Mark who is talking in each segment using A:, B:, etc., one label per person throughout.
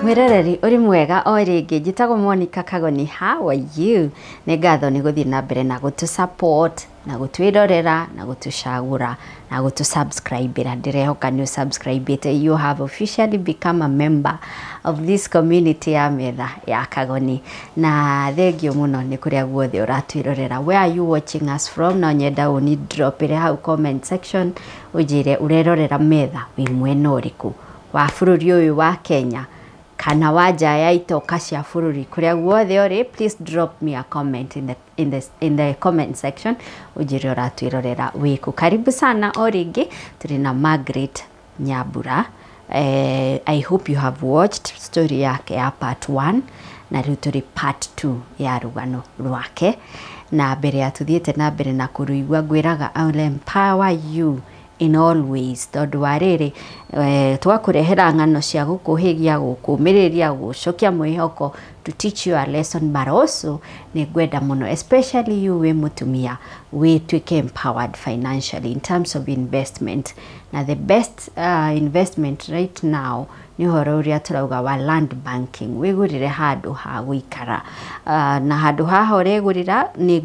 A: Mwĩroreri ũrĩ mwega o rĩngĩ, njĩtagwo Monica Kagoni. How are you? Nĩ ngatho nĩ gũthiĩ na mbere na gũtũ support na gũtwĩrorera na gũtũcagũra na gũtũ subscribe-ĩra. Ndĩrehoka nĩ ũsubscribe-ĩte. You have officially become a member of this community ya metha ya Kagoni, na thengio mũno nĩ kũrĩa guothe ũratwĩrorera. Where are you watching us from? No nyenda ũni drop-ĩre hau comment section, ũnjĩre ũrerorera metha wĩ mwena ũrĩkũ wa bũrũri ũyũ wa Kenya kana wa nja ya itoka cia bũrũri. Kũrĩa guothe ũrĩ, please drop me a comment in the comment section, ũnjĩre ũratwĩrorera wĩkũ. Karibu sana o rĩngĩ. Tũrĩ na Margaret Nyambura. I hope you have watched story yake ya part 1, na rĩu tũrĩ part 2 ya rũgano rwake. Na mbere ya tũthiĩte na mbere na kũrũigua, ngwĩraga I will empower you in all ways, tondũ wa rĩrĩ twakũrehera ng'ano cia gũkũhĩgia, gũkũmĩrĩria, gũcokia mwĩhoko, to teach you a lesson, but also nĩ ngwenda mũno, especially you wĩ mũtumia, wĩtuĩke empowered financially in terms of investment. Na the best investment right now nĩ ũhoro ũrĩa tũrauga wa land banking. Wĩgũrĩre handũ ha gũikara, na handũ haha ũregũrĩra nĩ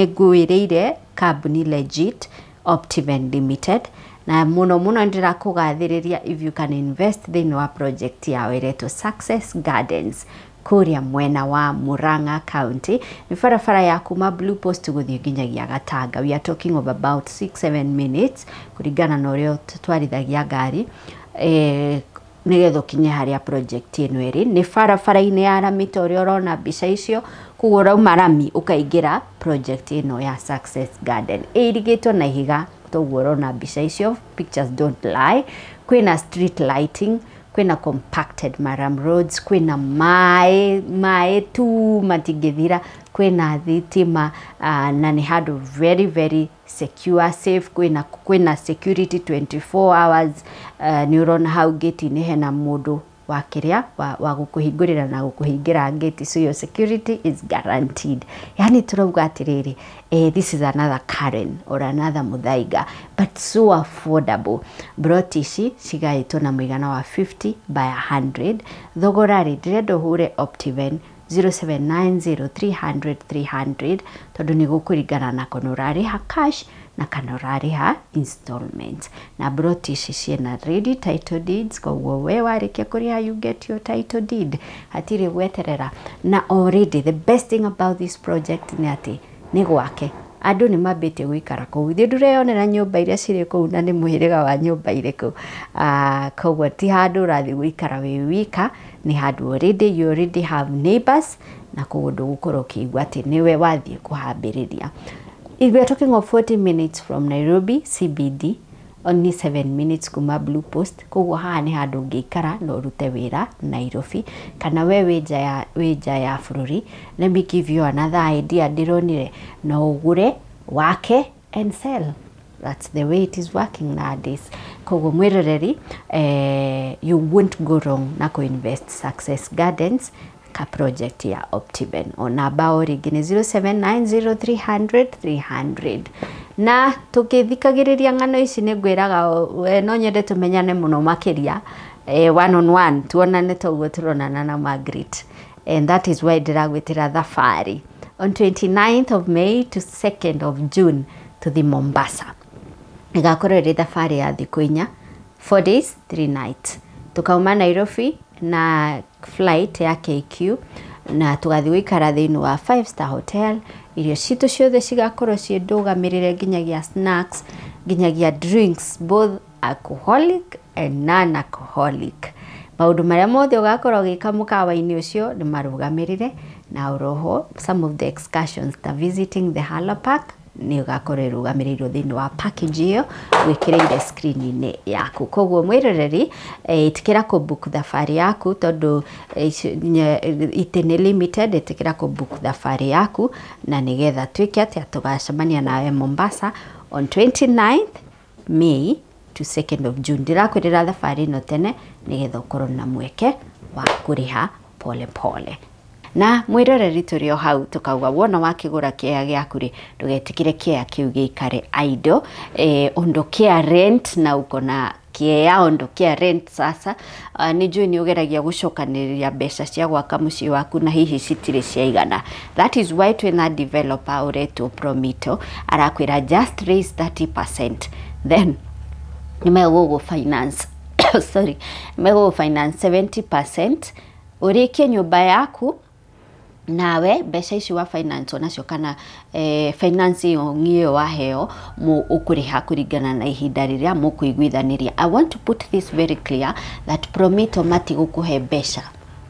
A: ngwĩrĩire kambuni legit, Optiven Limited, na mũno mũno ndĩrakũgathĩrĩria if you can invest thĩinĩ wa project yao ĩretwo Success Gardens kũrĩa mwena wa Murang'a County. Nĩ barabara ya kuma Blue Post gũthiĩ nginyagia Gatanga. We are talking of about 6-7 minutes kũringana na ũrĩa twarithagia ngari, nĩgetha ũkinye harĩa project ĩno ĩrĩ. Nĩ barabara-inĩ ya rami ta ũrĩa ũrona mbica icio. Koguo ũrauma rami ũkaingĩra project ĩno ya Success Garden, ĩirigĩtwo na ihiga toguo ũrona mbica icio. Pictures don't lie. Kwĩna street lighting, kwĩna compacted murram roads, kwĩna maĩ, maĩ tu matingĩthira, kwĩna thitima, na nĩ handũ very very secure, safe. Kwĩna security 24 hours. Nĩ ũrona hau gate-inĩ hena mũndũ wa kĩrĩa wa gũkũhingũrĩra na gũkũhingĩra gate, so your security is guaranteed. Yani turauga atĩrĩrĩ, this is another Karen or another Muthaiga, but so affordable. Broti ici cigaĩtwo na mũigana wa 50 by 100. Thogora rĩ, ndĩrenda ũhũre Optiven 0790 300 300, tondũ nĩ gũkũringana na kana ũrarĩha cash na kana ũrarĩha installment. Na broti ici ciĩna ready title deeds, koguo we warĩkia kũrĩha, you get your title deed, hatirĩ gweterera. Na already the best thing about this project nĩ atĩ nĩ gwake, andũ nĩ mambĩtie gũikara kũu. Ithuĩ ndũreyonera nyũmba iria cirĩ kũu na nĩ mũhĩrĩga wa nyũmba irĩkũ. Koguo ti handũ ũrathiĩ gũikara wĩ wika, nĩ handũ already you already have neighbors, na koguo ndũgũkorwo ũkĩigua atĩ nĩwe wathiĩ kũhambĩrĩria. If we are talking of 40 minutes from Nairobi CBD, only 7 minutes kuma Blue Post. Koguo haha nĩ handũ ũngĩikara na ũrute wĩra Nairobi, kana we wĩ nja ya bũrũri. Let me give you another idea ndĩronire: no ũgũre, wake and sell. That's the way it is working nowadays. Koguo mwĩroreri, you won't go wrong na kũ-invest Success Gardens ka project ya Optiven. O namba o rĩngĩ nĩ 0790 300 300. Na tũkĩthikagĩrĩria ng'ano ici, nĩ ngwĩraga we no nyende tũmenyane mũno makĩria, one on one, tuonane toguo tũronana na Margaret, and that is why ndĩragwĩtĩra thabarĩ on 29th of May to 2nd of June to Mombasa. Ĩgakorwo ĩrĩ thabarĩ ya thikũ 4, 4 days 3 nights. Tukauma Nairobi na flight ya KQ na tũgathiĩ gũikara thĩinĩ wa five star hotel. Irio citũ ciothe cigakorwo ciĩ ndũgamĩrĩre, nginyagia snacks, nginyagia drinks, both alcoholic and non alcoholic. Maũndũ marĩa mothe ũgakorwo ũgĩka mũkawa-inĩ ũcio nĩ marũgamĩrĩre, na oroho some of the excursions ta visiting the Haller Park nĩ ũgakorwo ĩrũgamĩrĩirwo thĩinĩ wa package ĩyo gwĩkĩrĩire screen-inĩ yaku. Koguo mwĩroreri, ĩtĩkĩra kũ book thabarĩ yaku, tondũ itĩ nĩ limited. Ĩtĩkĩra kũ book thabarĩ yaku na nĩgetha twĩke atĩa, tũgacemania nawe Mombasa on 29th May to 2nd of June. Ndĩrakwĩrĩra thabarĩ ĩno tene nĩgetha ũkorwo na mweke wa kũrĩha pole pole. Na mwĩroreri tũrĩ o hau tũkauga wona wakĩgũra kĩea gĩaku rĩ, ndũgetikire kĩea kĩu gĩikare idle. Ondokea rent na uko na kĩea, ondokea rent sasa. Nĩ njũĩ nĩ ũgeragia gũcokanĩrĩria mbeca cia gwaka mũciĩ waku na hihi citirĩ ciaigana. That is why twĩna developer ũretwo Promito, arakwĩra just raise 30%, then nĩ megũgũ finance, sorry, megũgũ finance 70% ũrĩkie nyũmba yaku. Nawe mbeca ici wa finance onacio kana finance ĩyo ĩyo waheo ũkũrĩha kũringana na ihinda rĩrĩa mũkũiguithanĩria. I want to put this very clear that Promito matigũkũhe mbeca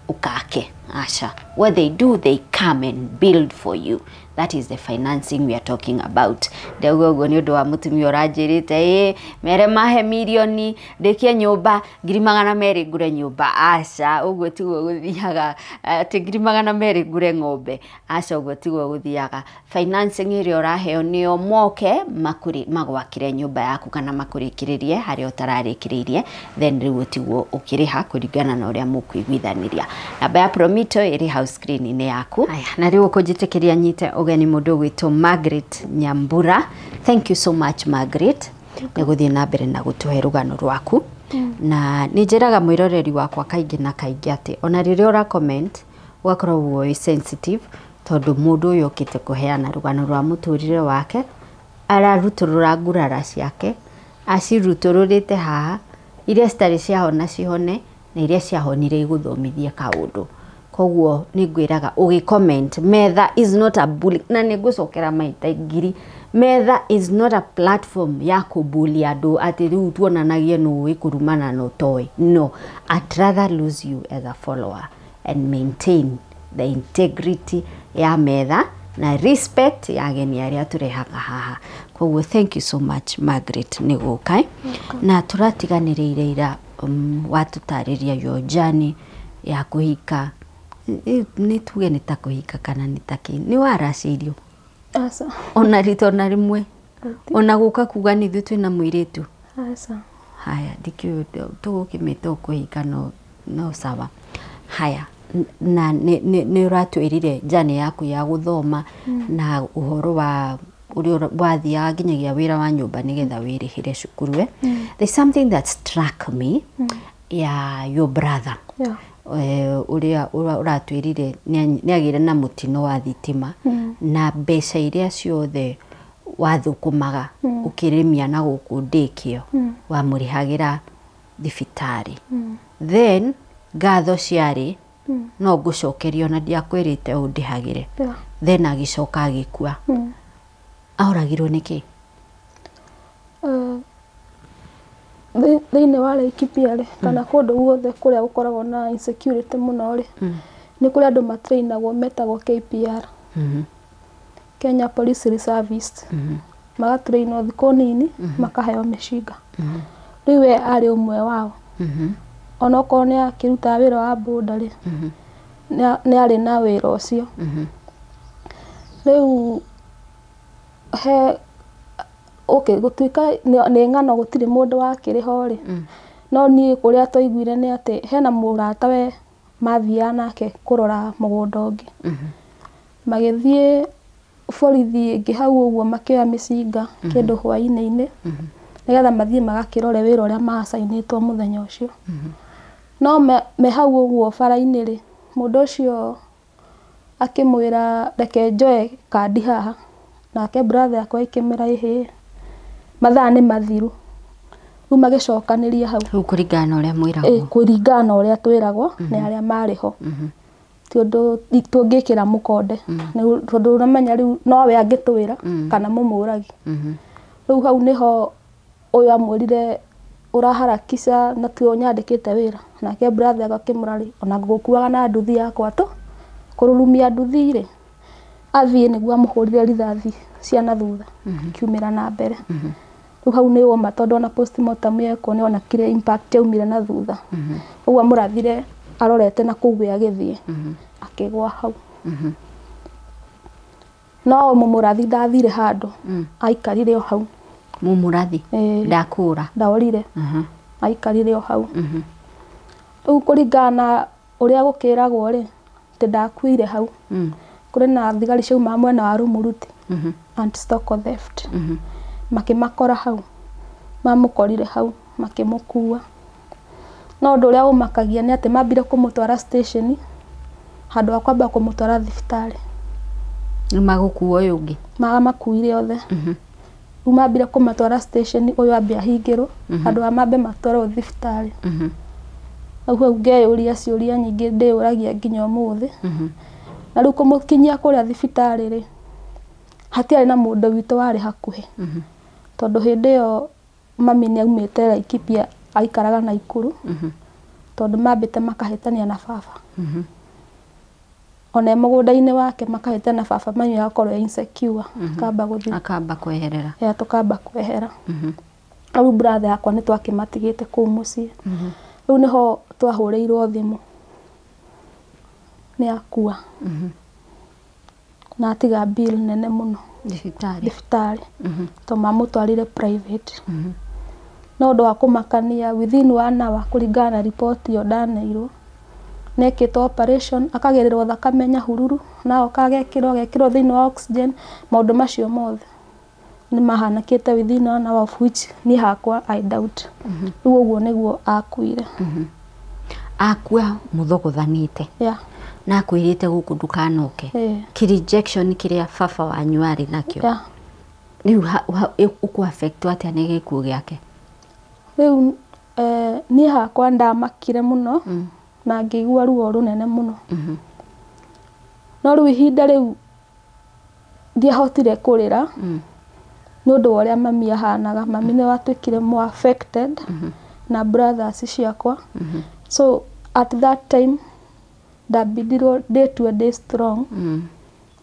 A: ukake, aca. What they do, they come and build for you. That is the financing we are talking about. Ndauga ũguo nĩ ũndũ wa mũtumia ũranjĩrĩte ĩ mere mahe mirioni ndĩkie nyũmba 200,000 ngũre nyũmba. Aca, ũguo tiguo gũthiaga. Atĩ 200,000 ngũre ng'ombe, aca, ũguo tiguo gũthiaga. Financing ĩrĩa ũraheo nĩo moke magwakĩre nyũmba yaku kana makũrĩkĩrĩrie harĩa ũtararĩkĩrĩirie, then rĩu ũtigwo ũkĩrĩha kũringana na ũrĩa mũkũiguithanĩria. Namba ya Promito ĩrĩ hau screen-inĩ yaku. Aya, na rĩu ũkũnjĩtĩkĩria nyite ũgeni mũndũ ũgwĩtwo Margaret Nyambura. Thank you so much, Margaret, nĩ gũthiĩ na mbere na gũtũhe rũgano rwaku. Na nĩ njĩraga mwĩroreri wakwa kaingĩ na kaingĩ atĩ ona rĩrĩa ũra comment ũgakorwo wĩ sensitive, tondũ mũndũ ũyũ ũkĩte kũheana rũgano rwa mũtũrĩre wake, ararutũrũra ngurara ciake, acirutũrũrĩte haha, iria citarĩ ciahona cihone, na iria ciahonire igũthomithie kaũndũ. Koguo nĩ ngwĩraga ũgĩ comment, metha is not a bully, na nĩ ngũcokera maita ngiri, metha is not a platform ya kũbully andũ atĩ rĩu tuonanagie nũ ũĩ kũrumana na ũtoĩ. No, I'd rather lose you as a follower and maintain the integrity ya metha na respect ya ageni arĩa tũrehaga haha. Koguo thank you so much, Margaret, nĩ gũka. Na tũratiganĩrĩire ira, watũtarĩria your journey ya kũhika. Nĩ tuge nĩ ta kũhika kana nĩ ta kĩ, nĩ waracĩirio?
B: Aca.
A: Ona rita ona rĩmwe, ona gũka kuga nĩ ithuĩ twĩna mũirĩtu?
B: Aca.
A: Haya, ndikĩũĩ tũgũkĩmĩta kũhika, no sawa. Haya, na nĩ ũratwĩrire journey yaku ya gũthoma na ũhoro wa ũrĩa wathiaga nginyagia wĩra wa nyũmba nĩgetha wĩrĩhĩre cukuru. There's something that struck me ya your brother, ũrĩa ũratwĩrire nĩ agĩire na mũtino wa thitima, na mbeca iria ciothe wathũkũmaga ũkĩrĩmia na gũkũ ndĩkĩo wamũrĩhagĩra thibitarĩ. Then ngatho ciarĩ no ngũcokerio na ndiakwĩrĩte ũndĩhagĩre. Then agĩcoka agĩkua. Ahoragirwo nĩkĩ?
B: Thĩinĩ wa Laikipia rĩ, kana kũndũ guothe kũrĩa gũkoragwo na insecurity mũno rĩ, nĩ kũrĩ andũ matrainagwo metagwo KPR, Kenya Police Reservist. Magatrainwo thikũ nini, makaheo mĩcinga. Rĩu we arĩ ũmwe wao. Onokorwo nĩ akĩrutaga wĩra wa boda rĩ, nĩ arĩ na wĩra ũcio. Rĩu he okay, gũtuĩka nĩ ng'ano, gũtirĩ mũndũ wakĩrĩ ho rĩ, no niĩ ũrĩa twaiguire nĩ atĩ hena mũrata we mathiaga nake kũrora mũgũnda ũngĩ. Magĩthiĩ borithi ĩngĩ hau ũguo, makĩoya mĩcinga kĩndũ hwainĩ-inĩ nĩgetha mathiĩ magakĩrore wĩra ũrĩa maacainĩtwo mũthenya ũcio. No me hau ũguo bara-inĩ rĩ, mũndũ ũcio akĩmwĩra, "Reke njoe kandi haha." Nake brother yakwa ĩkĩmwĩra, "Ĩhĩ, mathaa nĩ mathiru." Rĩu magĩcokanĩria hau.
A: Rĩu kũringana na ũrĩa mwĩragwo?
B: Kũringana na ũrĩa twĩragwo nĩ arĩa marĩ ho. Ti ũndũ tũngĩkĩra mũkonde, tondũ ũramenya rĩu nowe angĩtwĩra kana mũmũragi. Rĩu hau nĩho ũyũ amwĩrire, "Ũraharakisha na tiwe ũnyandĩkĩte wĩra." Nake brother yakwa akĩmwĩra rĩ, "Ona ngũgũkuaga na nduthi yakwa tũ kũrurumia nduthi rĩ." Athiĩ nĩguo amũhũrire rithathi cia na thutha, akiumĩra na mbere. Rĩu hau nĩ woma, tondũ ona postmortem yekwo nĩ onakire impact yaumire na thutha. Ũguo amũrathire arorete na kũu we agĩthiĩ akĩgwa hau. No mũmũrathi ndathire handũ, aikarire o hau.
A: Mũmũrathi?
B: Ĩĩ.
A: Ndakũra?
B: Ndaorire. Aikarire o hau. Rĩu kũringana na ũrĩa gũkĩragwo rĩ, Atĩ ndakuire hau. Kũrĩ na thigari ciaumaga mwena wa Rumuruti, anti-stock theft, makĩmakora hau, mamũkorire hau makĩmũkua. No ũndũ ũrĩa ũmakagia nĩ atĩ mambire kũmũtwara station handũ ha kwamba kũmũtwara thibitarĩ.
A: Nĩ magũkua ũyũ ũngĩ?
B: Mamakuire othe. Rĩu mambire kũmatwara station, ũyũ ambe ahingĩrwo handũ ha mambe matwarwo thibitarĩ. Hau hau ngeyũria ciũria nyingĩ ndĩyũragia nginya ũmũthĩ. Na rĩu kũmũkinyia kũrĩa thibitarĩ rĩ, hatiarĩ na mũndũ witũ warĩ hakuhĩ, tondũ hĩndĩ ĩyo mami nĩ aumĩte Laikipia, aikaraga Naikuru, tondũ mambĩte makahĩtania na baba. Ona e mũgũnda-inĩ wake makahĩtania na baba, mami agakorwo e insecure, akamba gũthiĩ.
A: Akamba kweherera.
B: Ya, tũkamba kwehera. Rĩu brother yakwa nĩ twakĩmatigĩte kũu mũciĩ. Rĩu nĩho twahũrĩirwo thimũ nĩ akua na atiga bill nene mũno.
A: Thibitarĩ.
B: Thibitarĩ, tondũ mamũtwarire private. No ũndũ wa kũmakania, within one hour, kũringana na riboti ĩyo ndaneirwo, nĩekĩtwo operation, akagĩrĩrwo thakame Nyahururu, na oka agekĩrwo thĩinĩ wa oxygen. Maũndũ macio mothe nĩ mahanĩkĩte within one hour, of which niĩ hakwa I doubt. Rĩu ũguo nĩguo akuire.
A: Akua mũthogothanĩte?
B: Yeah.
A: Na akwĩrĩte gũkũ ndũkanoke?
B: Eh.
A: Kĩ-rejection kĩrĩa baba wanyu arĩ nakĩo, rĩu ũkũ affect atĩa nĩ gĩkuũ gĩake?
B: Rĩu niĩ hakwa ndamakire mũno na ngĩigua ruo rũnene mũno. No rĩu ihinda rĩu ndiahotire kũrĩra nĩ ũndũ wa ũrĩa mami ahanaga. Mami nĩ watuĩkire more affected na brothers ciakwa. So at that time ndambindirwo ndĩtue ndĩ strong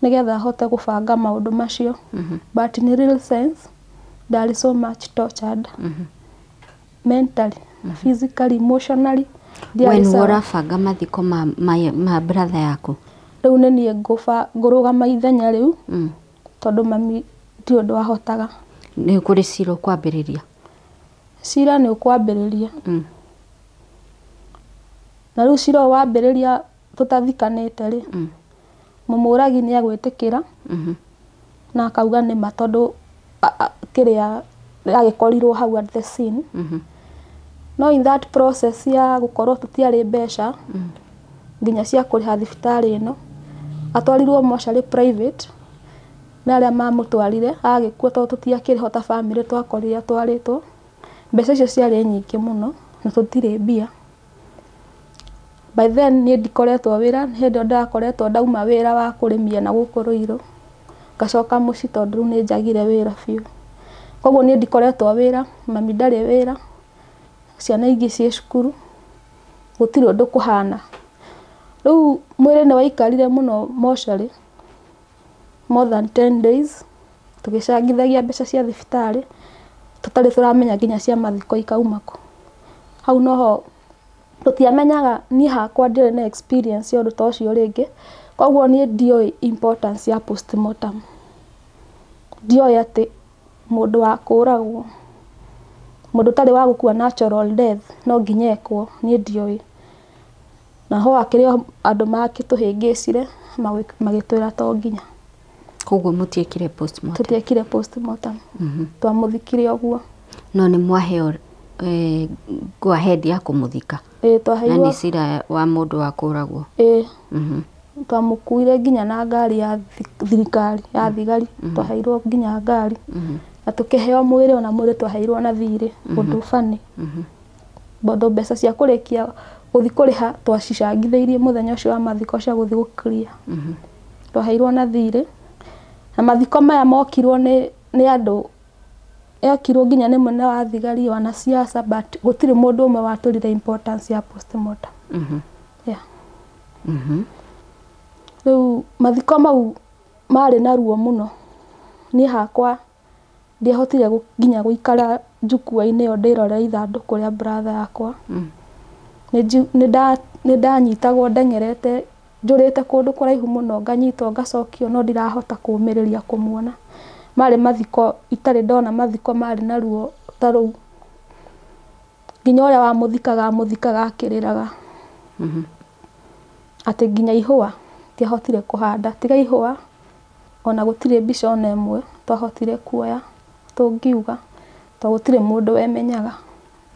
B: nĩgetha hote gũbanga maũndũ macio, but in real sense ndarĩ so much tortured mentally, physically, emotionally.
A: We
B: Ndiarĩ
A: nĩwe
B: sawa.
A: Ũrabanga mathiko ma brother yaku?
B: Rĩu nĩ niĩ ngũrũgama ithenya rĩu, tondũ mami ti ũndũ ahotaga.
A: Nĩ kũrĩ cira ũkwambĩrĩria?
B: Cira nĩ ũkwambĩrĩria. Na rĩu cira ũyũ wambĩrĩria tũtathikanĩte rĩ, mũmũragi nĩ agwĩtĩkĩra na akauga nĩ ma, tondũ kĩrĩa agĩkorirwo hau at the scene. No in that process ya gũkorwo tũtiarĩ mbeca nginya cia kũrĩha thibitarĩ ĩno, atwarirwo mocarĩ private nĩ arĩa mamũtwarire agĩkua, tondũ tũtiakĩrĩ ho ta bamĩrĩ, twakorire atwarĩtwo. Mbeca icio ciarĩ nyingĩ mũno na tũtirĩ mbia. By then niĩ ndikoretwo wĩra, hĩndĩ ĩyo ndĩrakoretwo ndauma wĩra wa kũrĩmia na gũkũ Ruiru, ngacoka mũciĩ, tondũ rĩu nĩ njagire wĩra biũ. Koguo niĩ ndikoretwo wĩra, mami ndarĩ wĩra, ciana ingĩ ciĩ cukuru, gũtirĩ ũndũ kũhana. Rĩu mwĩrĩ nĩ waikarire mũno mocarĩ more than 10 days, tũgĩcangithagia mbeca cia thibitarĩ, tũtarĩ tũramenya nginya cia mathiko ikauma kũ. Hau noho tũtiamenyaga. Niĩ hakwa ndiarĩ na experience ya ũndũ ta ũcio rĩngĩ, koguo niĩ ndioĩ importance ya postmortem. Ndioĩ atĩ mũndũ wa kũragwo, mũndũ ũtarĩ wa gũkua natural death, no nginya ekwo. Niĩ ndioĩ. Na ho hakĩrĩ o andũ makĩtũhĩngĩcire magĩtwĩra to nginya.
A: Koguo mũtiekire postmortem?
B: Tũtiekire postmortem, twamũthikire ũguo.
A: No nĩ mwaheo go ahead ya kũmũthika?
B: Ĩĩ.
A: Na
B: Twaheirwo.
A: Nĩ cira wa mũndũ wa kũragwo?
B: Ĩĩ. Twamũkuire nginya na ngari ya thirikari ya thigari, twaheirwo nginya ngari na tũkĩheo mwĩrĩ. Ona mwĩrĩ twaheirwo na thirĩ, ũndũ bani, tondũ mbeca cia kũrĩkia gũthiĩ kũrĩha twacicangithĩirie mũthenya ũcio wa mathiko cia gũthiĩ gũ-clear. Twaheirwo na thirĩ. Na mathiko maya mokirwo nĩ andũ, ekirwo nginya nĩ mũnene wa thigari, wanasiasa, but gũtirĩ mũndũ ũmwe watũrire importance ya postmortem. Yeah. Rĩu mathiko mau marĩ na ruo mũno. Niĩ hakwa ndiahotire nginya gũikara njukua-inĩ ĩyo ndĩrorere ithandũkũ rĩa brother yakwa. Nĩ ndanyitagwo ndeng'erete njũrĩte kũndũ kũraihu mũno, nganyitwo ngacokio, no ndirahota kũmĩrĩria kũmuona. Marĩ mathiko itarĩ ndona mathiko marĩ na ruo ta rũu. Nginya ũrĩa wamũthikaga amũthikaga akĩrĩraga, atĩ nginya ihũa Tũtiahotire kũhanda tiga ihũa, ona gũtirĩ mbica ona ĩmwe twahotire kuoya tũngiuga, tondũ gũtirĩ mũndũ wemenyaga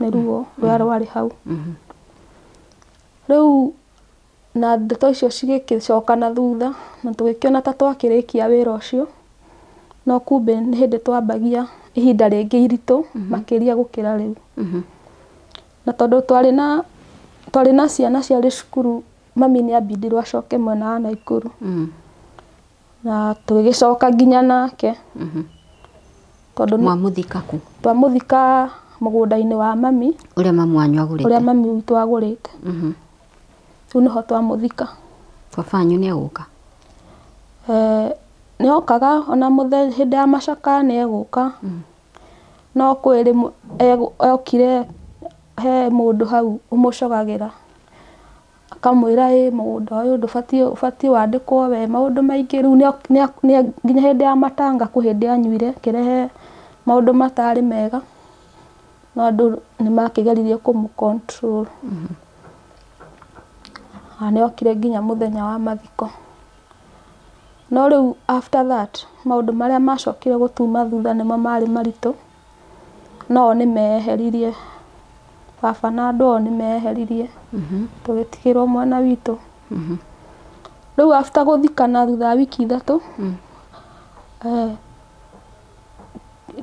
B: nĩ ruo rũrĩa rwarĩ hau. Rĩu na ndeto icio cigĩgĩcoka na thutha, na tũgĩkĩona ta twakĩrĩkia wĩra ũcio, no kumbe nĩ hĩndĩ twambagia ihinda rĩngĩ iritũ makĩria gũkĩra rĩu. Na tondũ twarĩ na ciana ciarĩ cukuru, mami nĩ ambindirwo acoke mwena wa Naikuru. Na tũgĩgĩcoka nginya nake tondũ
A: Mwamũthika kũ?
B: Twamũthika mũgũnda-inĩ wa mami.
A: Ũrĩa mamu wanyu agũrĩte?
B: Ũrĩa mami witũ agũrĩte. Rĩu nĩho twamũthika.
A: Baba wanyu nĩ egũka?
B: Eh, nĩ okaga ona mũthenya hĩndĩ ya macakaya nĩ egũka, no kwĩ rĩmwe okire he mũndũ hau ũmũcogagĩra, akamwĩra ĩ mũgũnda ũyũ ndũbatiĩ, ũbatiĩ wandĩkwo we, maũndũ maingĩ. Rĩu nginya hĩndĩ ya matanga kwĩ hĩndĩ anyuire, akĩrehe maũndũ matarĩ mega, no andũ nĩ makĩgeririe kũmũ control. Na nĩ okire nginya mũthenya wa mathiko. No rĩu after that, maũndũ marĩa macokire gũtuma thutha nĩmo marĩ maritũ. No o nĩ meheririe, baba na andũ ao nĩ meheririe, tũgĩtigĩrwo mwena witũ. Rĩu after gũthikana, thutha wa wiki 3,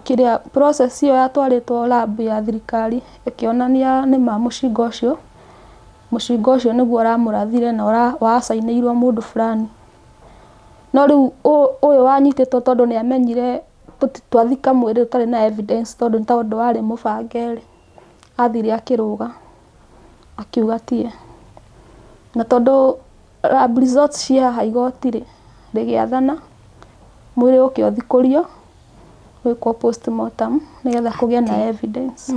B: kĩrĩa process ĩyo yatwarĩtwo lab ya thirikari ĩkĩonania nĩma mũcinga ũcio nĩguo ũramũrathire na wacainĩirwo mũndũ fulani. No rĩu ũyũ wanyitĩtwo, tondũ nĩ amenyire twathika mwĩrĩ ũtarĩ na evidence, tondũ nĩ ta ũndũ warĩ mũbange rĩ, athire akĩrũga akiuga tiye. Na tondũ lab results ciĩ haha, igoti rĩ rĩgĩathana mwĩrĩ ũke ũthikũrio, gwĩkwo postmortem nĩgetha kũgĩe na evidence.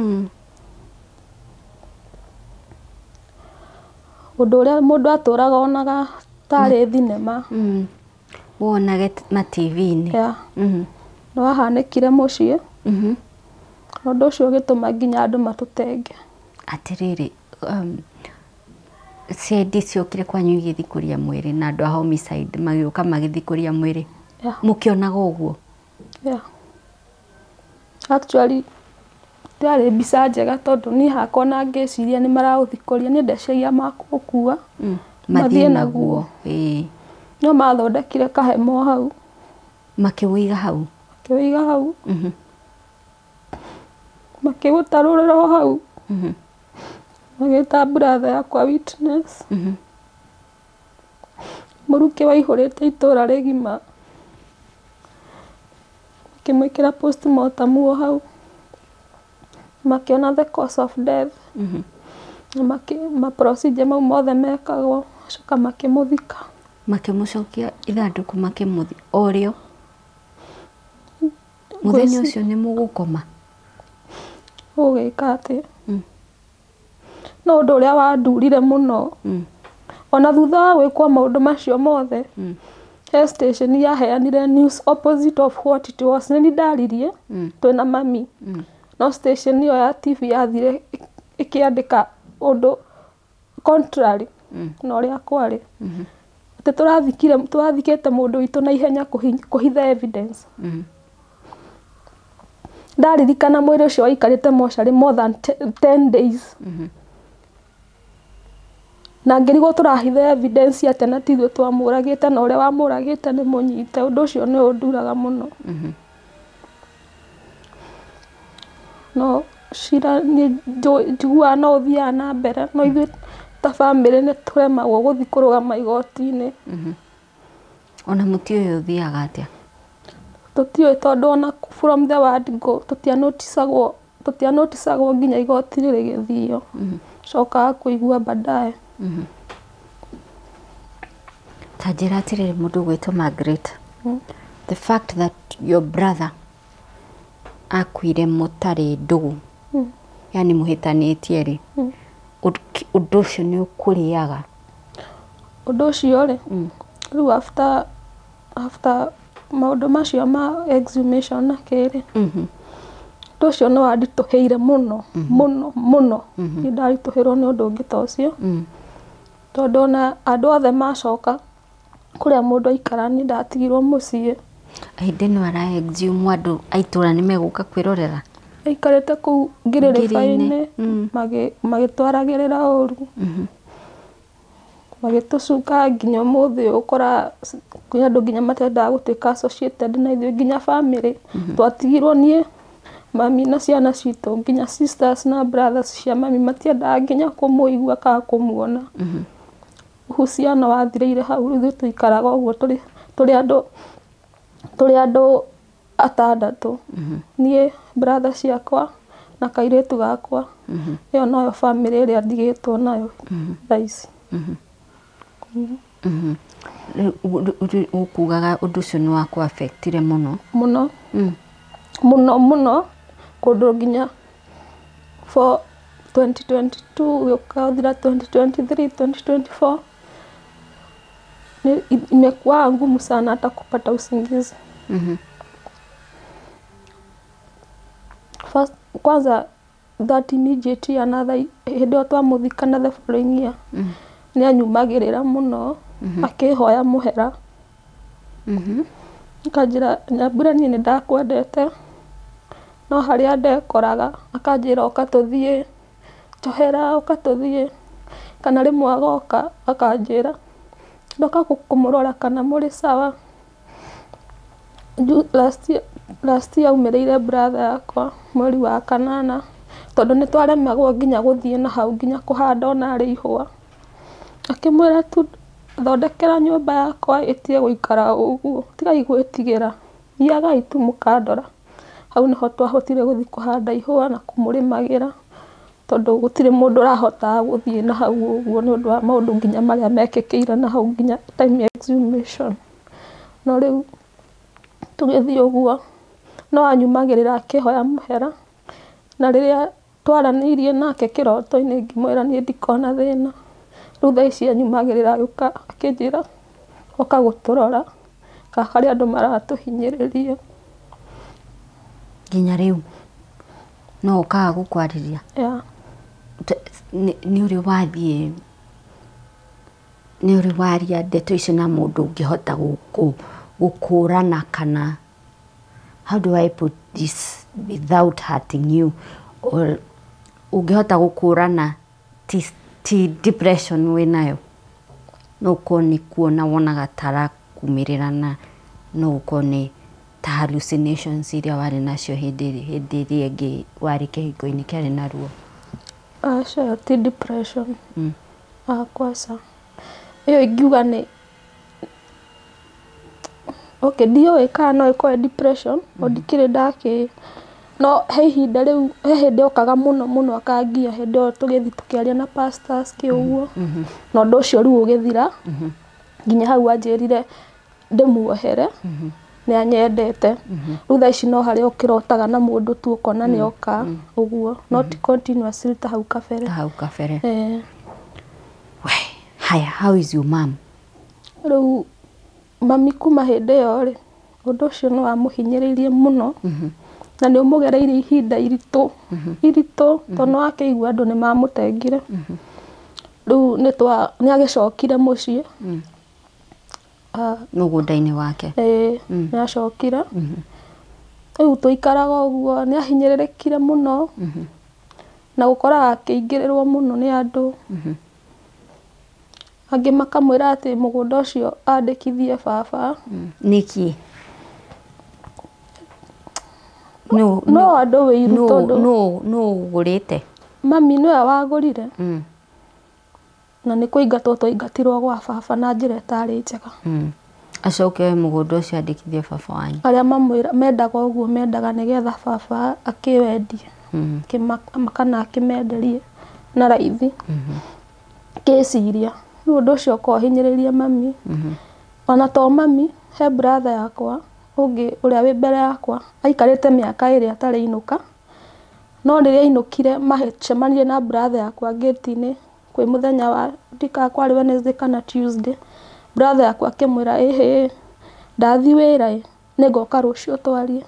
B: Ũndũ ũrĩa mũndũ atũraga onaga tarĩ thinema.
A: Wonage ma TV-inĩ.
B: Yeah. Nĩ wahanĩkire mũciĩ. Ũndũ ũcio ũgĩtũma nginya andũ matũtenge.
A: Atĩrĩrĩ, CID ciokire kwanyu igĩthikũria mwĩrĩ na andũ a homicide magĩũka magĩthikũria mwĩrĩ?
B: Yeah.
A: Mũkĩonaga ũguo?
B: Yeah. Actually tiarĩ mbica njega, tondũ niĩ hakwa ona ngĩciria nĩ maraũthikũria, niĩ ndeciragia makũũkua mathiĩ naguo. No mathondekire kahema o hau.
A: Makĩwĩiga hau?
B: Makĩwĩiga hau. Makĩgũtarũrĩra o hau. Magĩta brother yakwa witness. Mũrukĩ waihũrĩte itũra rĩgima. Makĩmwĩkĩra postmortem o hau, makĩona the cause of death. Na ma procedure mau mothe mekagwo, coka makĩmũthika.
A: Makĩmũcokia ithandũkũ, makĩmũthi o rĩo mũthenya ũcio nĩ mũgũkoma.
B: Ũgĩka atĩa? No ũndũ ũrĩa wandurire mũno, ona thutha wa gwĩkwo maũndũ macio mothe, he station yaheanire news opposite of what it was. Nĩ ndaririe twĩna mami, no station ĩyo ya TV yathire ĩkĩandĩka ũndũ contrary na ũrĩa kwarĩ, atĩ tũrathikire, tũrathikĩte mũndũ witũ na ihenya kũhitha evidence. Ndaririkana mwĩrĩ ũcio waikarĩte mocarĩ more than 10 days, na ngĩrigwo tũrahitha evidence atĩa na ti ithuĩ twamũragĩte, na ũrĩa wamũragĩte nĩ mũnyite. Ũndũ ũcio nĩ ũnduraga mũno. No cira nĩ njiguaga no ũthiaga na mbere, no ithuĩ ta bamĩrĩ nĩ tũremagwo gũthiĩ kũrũgama igoti-inĩ.
A: Ona mũtiũĩ ũthiaga atĩa?
B: Tũtiũĩ, tondũ ona from the word go tũtianoticagwo nginya igoti rĩgĩthio. Cokaga kũigua baadaye.
A: Ta njĩra atĩrĩrĩ, mũndũ ũgwĩtwo Margaret, the fact that your brother akuire mũtarĩ ndũgũ, yani mũhĩtanĩtie rĩ, ũndũ ũcio nĩ ũkũrĩaga?
B: Ũndũ ũcio rĩ, rĩu after maũndũ macio ma exhumation na kĩrĩ, ũndũ ũcio nĩ wanditũhĩire mũno mũno mũno. Nĩ ndaritũhĩrwo nĩ ũndũ ũngĩ ta ũcio, tondũ ona andũ othe macoka Kũrĩa mũndũ aikara niĩ ndatigirwo mũciĩ.
A: Hĩndĩ ĩno ara exhume andũ a itũra nĩ megũka kwĩrorera.
B: Aikarĩte kũu ngirĩrĩba-inĩ, magĩtwaragĩrĩra ũru, magĩtũcuka nginya ũmũthĩ ũyũ ũkora kwĩ andũ nginya matendaga gũtuĩka associated na ithuĩ, nginya bamĩrĩ. Twatigirwo niĩ, mami na ciana citũ, nginya sisters na brothers cia mami matiendaga nginya kũmũigua kana kũmuona. Uhusiano wathirĩire hau. Rĩu ithuĩ tũikaraga ũguo tũrĩ andũ atandatũ, niĩ, brother ciakwa na kairĩtu gakwa. Ĩyo noyo bamĩrĩ ĩrĩa ndigĩtwo nayo thaa ici.
A: Rĩu ũkugaga ũndũ ũcio nĩ wa affectire mũno?
B: Mũno mũno mũno, kũndũ nginya for 2022 gĩũka gũthira 2023, 2024 imekuwa ngumu sana hata kupata usingizi. First, kwanza that immediate year, another hĩndĩ ĩyo twamũthikana, the following year, nĩ anyumagĩrĩra mũno akĩhoya mũhera, akanjĩra, "Nyambura, niĩ nĩ ndakwendete no harĩa ndekoraga." Akanjĩra, "Ũka tũthiĩ, njohera, ũka tũthiĩ." Kana rĩmwe agoka akanjĩra, "Ndoka kũmũrora kana mũrĩ sawa." Last year aumĩrĩire brother yakwa mweri wa kanana, tondũ nĩ twaremagwo nginya gũthiĩ na hau nginya kũhanda ona arĩ ihũa. Akĩmwĩra tu, "Thondekera nyũmba yakwa ĩtige gũikara ũguo, tigai gwĩtigĩra, thiagai tu mũkandora." Hau nĩho twahotire gũthiĩ kũhanda ihũa na kũmũrĩmagĩra, tondũ gũtirĩ mũndũ ũrahotaga gũthiĩ na hau ũguo nĩ ũndũ wa maũndũ nginya marĩa mekĩkĩire na hau nginya time ya exhumation. No rĩu tũgĩthiĩ ũguo, no anyumagĩrĩra akĩhoya mũhera, na rĩrĩa twaranĩirie nake kĩroto-inĩ ngĩmwĩra niĩ ndikona thĩna. Rĩu thaa ici anyumagĩrĩra agĩũka akĩnjĩra oka gũtũrora kana harĩ andũ maratũhinyĩrĩria.
A: Nginya rĩu no ũkaga gũkwarĩria?
B: Yeah.
A: Nĩ ũrĩ wathiĩ, nĩ ũrĩ waria ndeto icio na mũndũ ũngĩhota gũkũrana kana, how do I put this without hurting you, or ũngĩhota gũkũrana ti depression wĩnayo, no ũkorwo nĩ kuona wonaga ta arakumĩrĩra, na no ũkorwo nĩ ta hallucinations iria warĩ nacio hĩndĩ ĩrĩa ĩngĩ warĩ kĩhiko-inĩ kĩarĩ na ruo?
B: Aca, ĩyo ti depression. Kwaca, ĩyo ingiuga nĩ okay, ndiũĩ kana no ĩkorwo ĩ depression o ndikĩrĩ ndakĩ, no he ihinda rĩu, he hĩndĩ okaga mũno mũno akangia. Hĩndĩ ĩyo tũgĩthiĩ tũkĩaria na pastors kĩ ũguo, na ũndũ ũcio rĩu ũgĩthira nginya hau anjĩrire ndĩmuohere, nĩ anyendete. Rĩu thaa ici no harĩa ũkĩrotaga na mũndũ tu ũkona nĩ oka ũguo, no ti continuously ta hau kabere.
A: Ta hau kabere.
B: Eh.
A: We, haya, how is your mom?
B: Rĩu mami kuma hĩndĩ ĩyo rĩ, ũndũ ũcio nĩ wamũhinyĩrĩirie mũno na nĩ ũmũgereirie ihinda iritũ iritũ, tondũ nĩ wakĩigua andũ nĩ mamũtengire. Rĩu nĩ agĩcokire mũciĩ. Ah,
A: mũgũnda-inĩ wake?
B: Ĩĩ, nĩ acokire. Rĩu tũikaraga ũguo, nĩ ahinyĩrĩrĩkire mũno na gũkoraga akĩingĩrĩrwo mũno nĩ andũ angĩ, makamwĩra atĩ mũgũnda ũcio andĩkithie baba.
A: Nĩkĩ?
B: No andũ wĩiru tondũ
A: Nũ ũgũrĩte?
B: Mami nĩwe wagũrire, na nĩ kũingatwo twaingatirwo gwa baba na njĩra ĩtarĩ njega.
A: Acoke oe mũgũnda ũcio andĩkithie baba wanyu?
B: Arĩa mamwĩra mendaga ũguo, mendaga nĩgetha baba akĩwendie, kana akĩmenderie na raithi kĩciria. Rĩu ũndũ ũcio ũkorwo ũhinyĩrĩirie mami. Ona to mami, he brother yakwa ũngĩ ũrĩa wĩ mbere yakwa aikarĩte mĩaka 2 atarĩ inũka, no rĩrĩa ainũkire macemanirie na brother yakwa ngĩti-inĩ kwĩ mũthenya wa ndikaga kwarĩ Wednesday kana Tuesday. Brother yakwa akĩmwĩra, "Ĩhĩ, ndathiĩ wĩra ĩ, nĩngoka rũciũ twarie."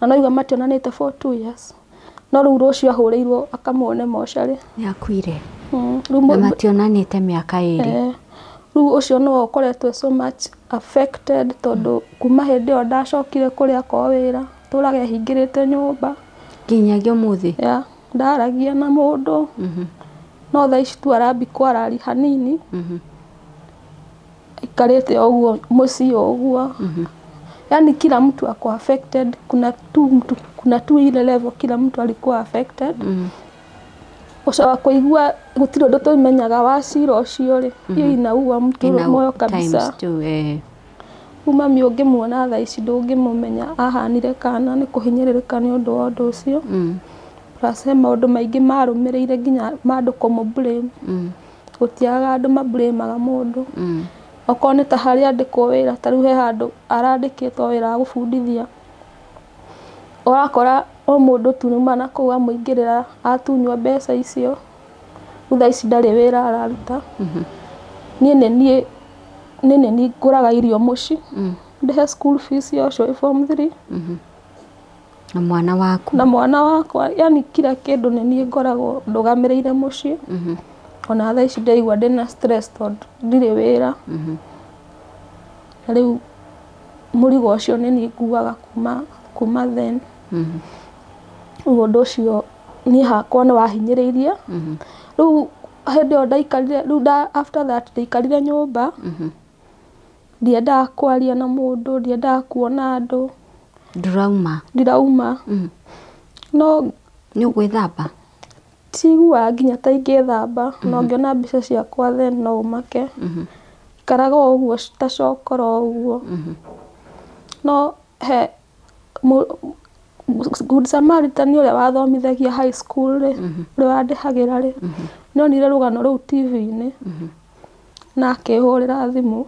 B: Na no igua mationanĩte for 2 years, no rĩu rũciũ ahũrĩirwo akamuone mocarĩ.
A: Nĩ akuire?
B: Rĩu
A: Na mationanĩte mĩaka 2?
B: Eh, Rĩu ũcio nĩwe ũkoretwo so much affected tondũ kuma hĩndĩ ĩyo ndacokire kũrĩa kwa wĩra tũraga ehingĩrĩte nyũmba
A: nginyagia ũmũthĩ.
B: Ya ndaragia na mũndũ no thaa ici tu arambi kwarari hanini aikarĩte o ũguo mũciĩ o ũguo. Yani kila mtu ako affected, kuna tu ile level kila mtu alikuwa affected. Ũcoka kũigua gũtirĩ ũndũ tũmenyaga wa cira ũcio rĩ, hiyo inaua mtu moyo kabisa.
A: Times two, eh.
B: Rĩu mami ũngĩmuona thaa ici ndũngĩmũmenya ahanire kana nĩ kũhinyĩrĩrĩka nĩ ũndũ wa ũndũ ũcio. Plus he maũndũ maingĩ marũmĩrĩire nginya ma andũ kũmũ blame. Gũtiagaga andũ mablamaga mũndũ. Okorwo nĩ ta harĩa andĩkwo wĩra, ta rĩu he handũ arandĩkĩtwo wĩra wa gũbundithia, ũrakora o mũndũ tu nĩuma na kũu amũingĩrĩra atunywo mbeca icio. Rĩu thaa ici ndarĩ wĩra araruta. Niĩ nĩ niĩ nĩ nĩ ngũraga irio mũciĩ, ndĩhe school fees ya ũcio wĩ form 3
A: Na mwana waku.
B: Na mwana wakwa, yani kila kĩndũ nĩ niĩ ngoragwo ndũgamĩrĩire mũciĩ. Ona thaa ici ndaigua ndĩna stress tondũ ndirĩ wĩra. Na rĩu mũrigo ũcio nĩ niĩ nguaga kuma then. Rĩu ũndũ ũcio niĩ hakwa nĩ wahinyĩrĩirie. Rĩu hĩndĩ ĩyo ndaikarire rĩu after that ndaikarire nyũmba, ndiendaga kwaria na mũndũ, ndiendaga kuona andũ.
A: Ndũrauma.
B: Ndirauma. No
A: Nĩ ũgwĩthamba?
B: Tiguaga nginya ta ingĩthamba no ngĩona mbica ciakwa then no ũmake. Ikaraga o ũguo ta cokora o ũguo. No he Good Samaritan ũrĩa wathomithagia high school rĩ, ũrĩa wandĩhagĩra rĩ, nĩonire rũgano rũu TV-inĩ na akĩhũrĩra thimũ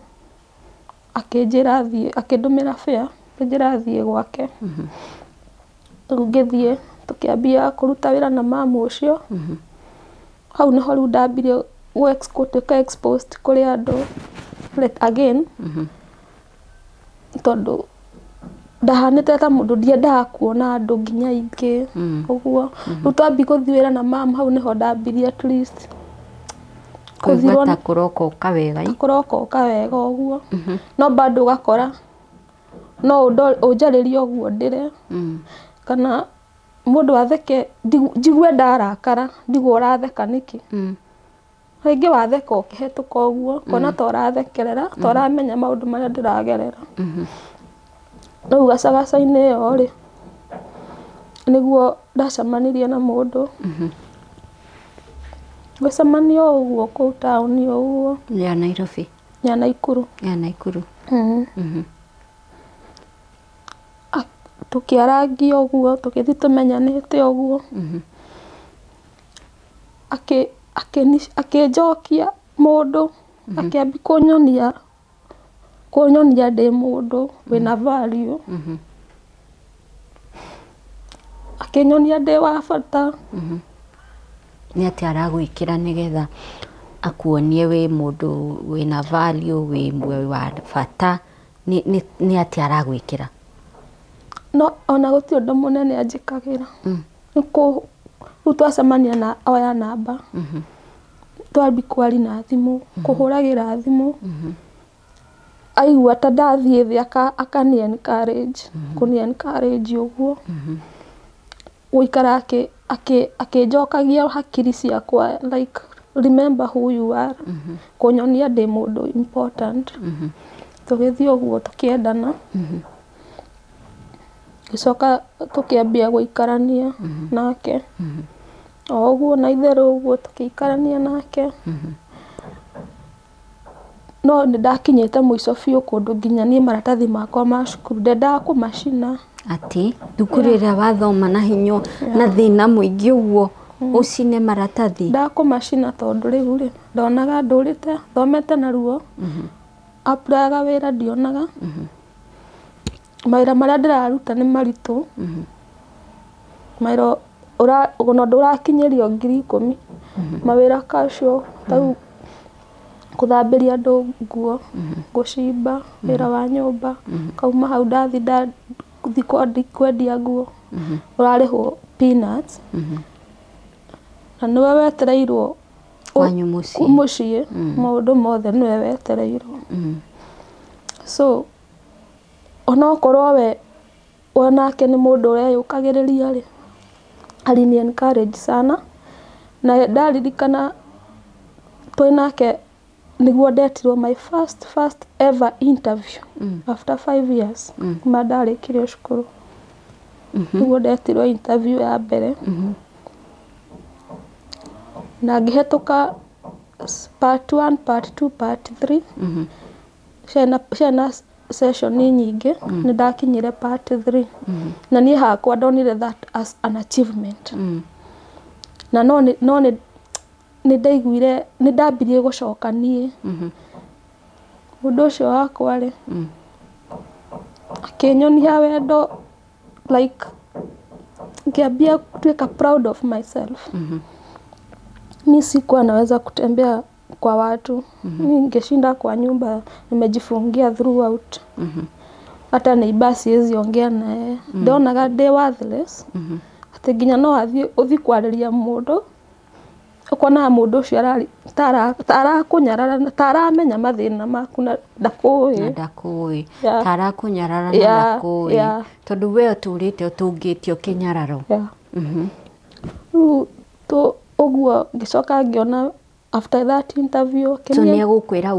B: akĩnjĩra thiĩ, akĩndũmĩra fare akĩnjĩra thiĩ gwake. Rĩu ngĩthiĩ tũkĩambia kũruta wĩra na mamu ũcio. Hau nĩho rĩu ndambirie gũtuĩka exposed kũrĩ andũ again tondũ ndahanĩte ta mũndũ ndiendaga kuona andũ nginya aingĩ ũguo. Rĩu twambia gũthiĩ wĩra na mamu hau nĩho ndambirie at least
A: kũigua ta kũroka wega.
B: Ta kũroka wega ũguo. No bado ũgakora no ũnjarĩrie ũguo ndĩre kana mũndũ atheke njigue ndarakara ndigwo ũratheka nĩkĩ. Rĩngĩ watheka ũkĩhetũka ũguo ngona ta ũrathekerera ta ũramenya maũndũ marĩa ndĩragerera. Rĩu gacagaca-inĩ ĩyo rĩ nĩguo ndacemanirie na mũndũ. Ngĩcemania o ũguo kũu taũni o ũguo.
A: Ya Nairobi?
B: Ya Naikuru.
A: Ya Naikuru.
B: Tũkĩarangia ũguo tũgĩthiĩ tũmenyanĩte ũguo. Akĩnjokia mũndũ akĩambia kũnyonia ndĩ mũndũ wĩna value. Akĩnyonia ndĩ wa bata.
A: Nĩ atĩa aragwĩkĩra nĩgetha akuonie wĩ mũndũ wĩna value, wĩ wa bata? Nĩ atĩa aragwĩkĩra?
B: No ona gũtirĩ ũndũ mũnene anjĩkagĩra. Rĩu twacemania na oya namba twambi kwaria na thimũ, kũhũragĩra thimũ. Aigua ta ndathiĩ thĩ akani encourage, kũni encourage ũguo. Gũikara akĩnjokagia hakiri ciakwa like remember who you are, kũnyonia ndĩ mũndũ important. Tũgĩthiĩ ũguo tũkĩendana. Gĩcoka tũkĩambia gũikarania nake. O ũguo na itherũ ũguo tũkĩikarania nake. No nĩ ndakinyĩte mũico biũ kũndũ nginya niĩ maratathi makwa ma cukuru ndendaga kũmacina.
A: Atĩ thukuru ĩrĩa wathoma na hinya na thĩna mũingĩ ũguo ũcine maratathi?
B: Ndendaga kũmacina tondũ rĩu rĩ ndonaga ndũrĩte thomete na ruo. Apply wĩra ndionaga. Mawĩra marĩa ndĩraruta nĩ maritũ. Mawĩra ona ndũrakinyĩrio 10,000. Mawĩra casual ta rĩu gũthambĩria andũ nguo, gũcimba, wĩra wa nyũmba. Kauma hau ndathiĩ kwendia nguo ũrarĩhwo peanuts. Na nĩwe wetereirwo
A: Kwanyu mũciĩ.
B: Mũciĩ maũndũ mothe nĩwe wetereirwo. So onokorwo we onake nĩ mũndũ ũreyũkagĩrĩria rĩ, alini encourage sana na ndaririkana twĩ nake nĩguo ndetirwo my first ever interview after 5 years kuma ndarĩkirie cukuru. Nĩguo ndetirwo interview ya mbere na ngĩhetũka part 1, part 2, part 3. Ciana session nyingĩ nĩ ndakinyire part 3 na niĩ hakwa ndonire that as an achievement. Na no nĩ ndaiguire nĩ ndambirie gũcoka niĩ. Mũndũ ũcio wakwa rĩ, akĩnyonia wendo like ngĩambia gũtuĩka proud of myself. Mi sikuwa naweza kutembea kwa watu. Ningeshinda kwa nyumba nimejifungia throughout. Hata neighbor siwezi ongea naye. Ndonaga ndĩ worthless. Atĩ nginya no athiĩ ũthiĩ kwarĩria mũndũ ũkonaga mũndũ ũcio tarakũnyarara taramenya mathĩna maku na ndakũĩ.
A: Na ndakũĩ. Tarakũnyarara na ndakũĩ. Tondũ we ũtũrĩte ũtũngĩtio kĩnyararo.
B: Rĩu ũguo ngĩcoka ngĩona after that interview
A: so nĩ egũkwĩra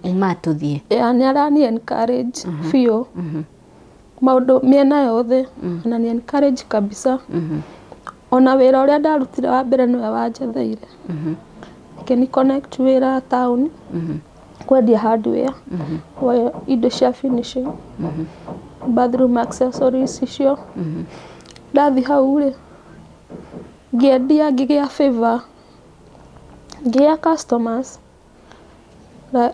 A: uma tũthiĩ.
B: Nĩ arani encourage biũ maũndũ mĩena yothe na ni encourage kabisa. Ona wĩra ũrĩa ndarutire wa mbere nĩwe wanjetheire. Akĩni connect wĩra town kwendia hardware wa indo cia finishing, bathroom accessories icio. Ndathi hau rĩ, ngĩendia ngĩgĩa favor, ngĩgĩa customers na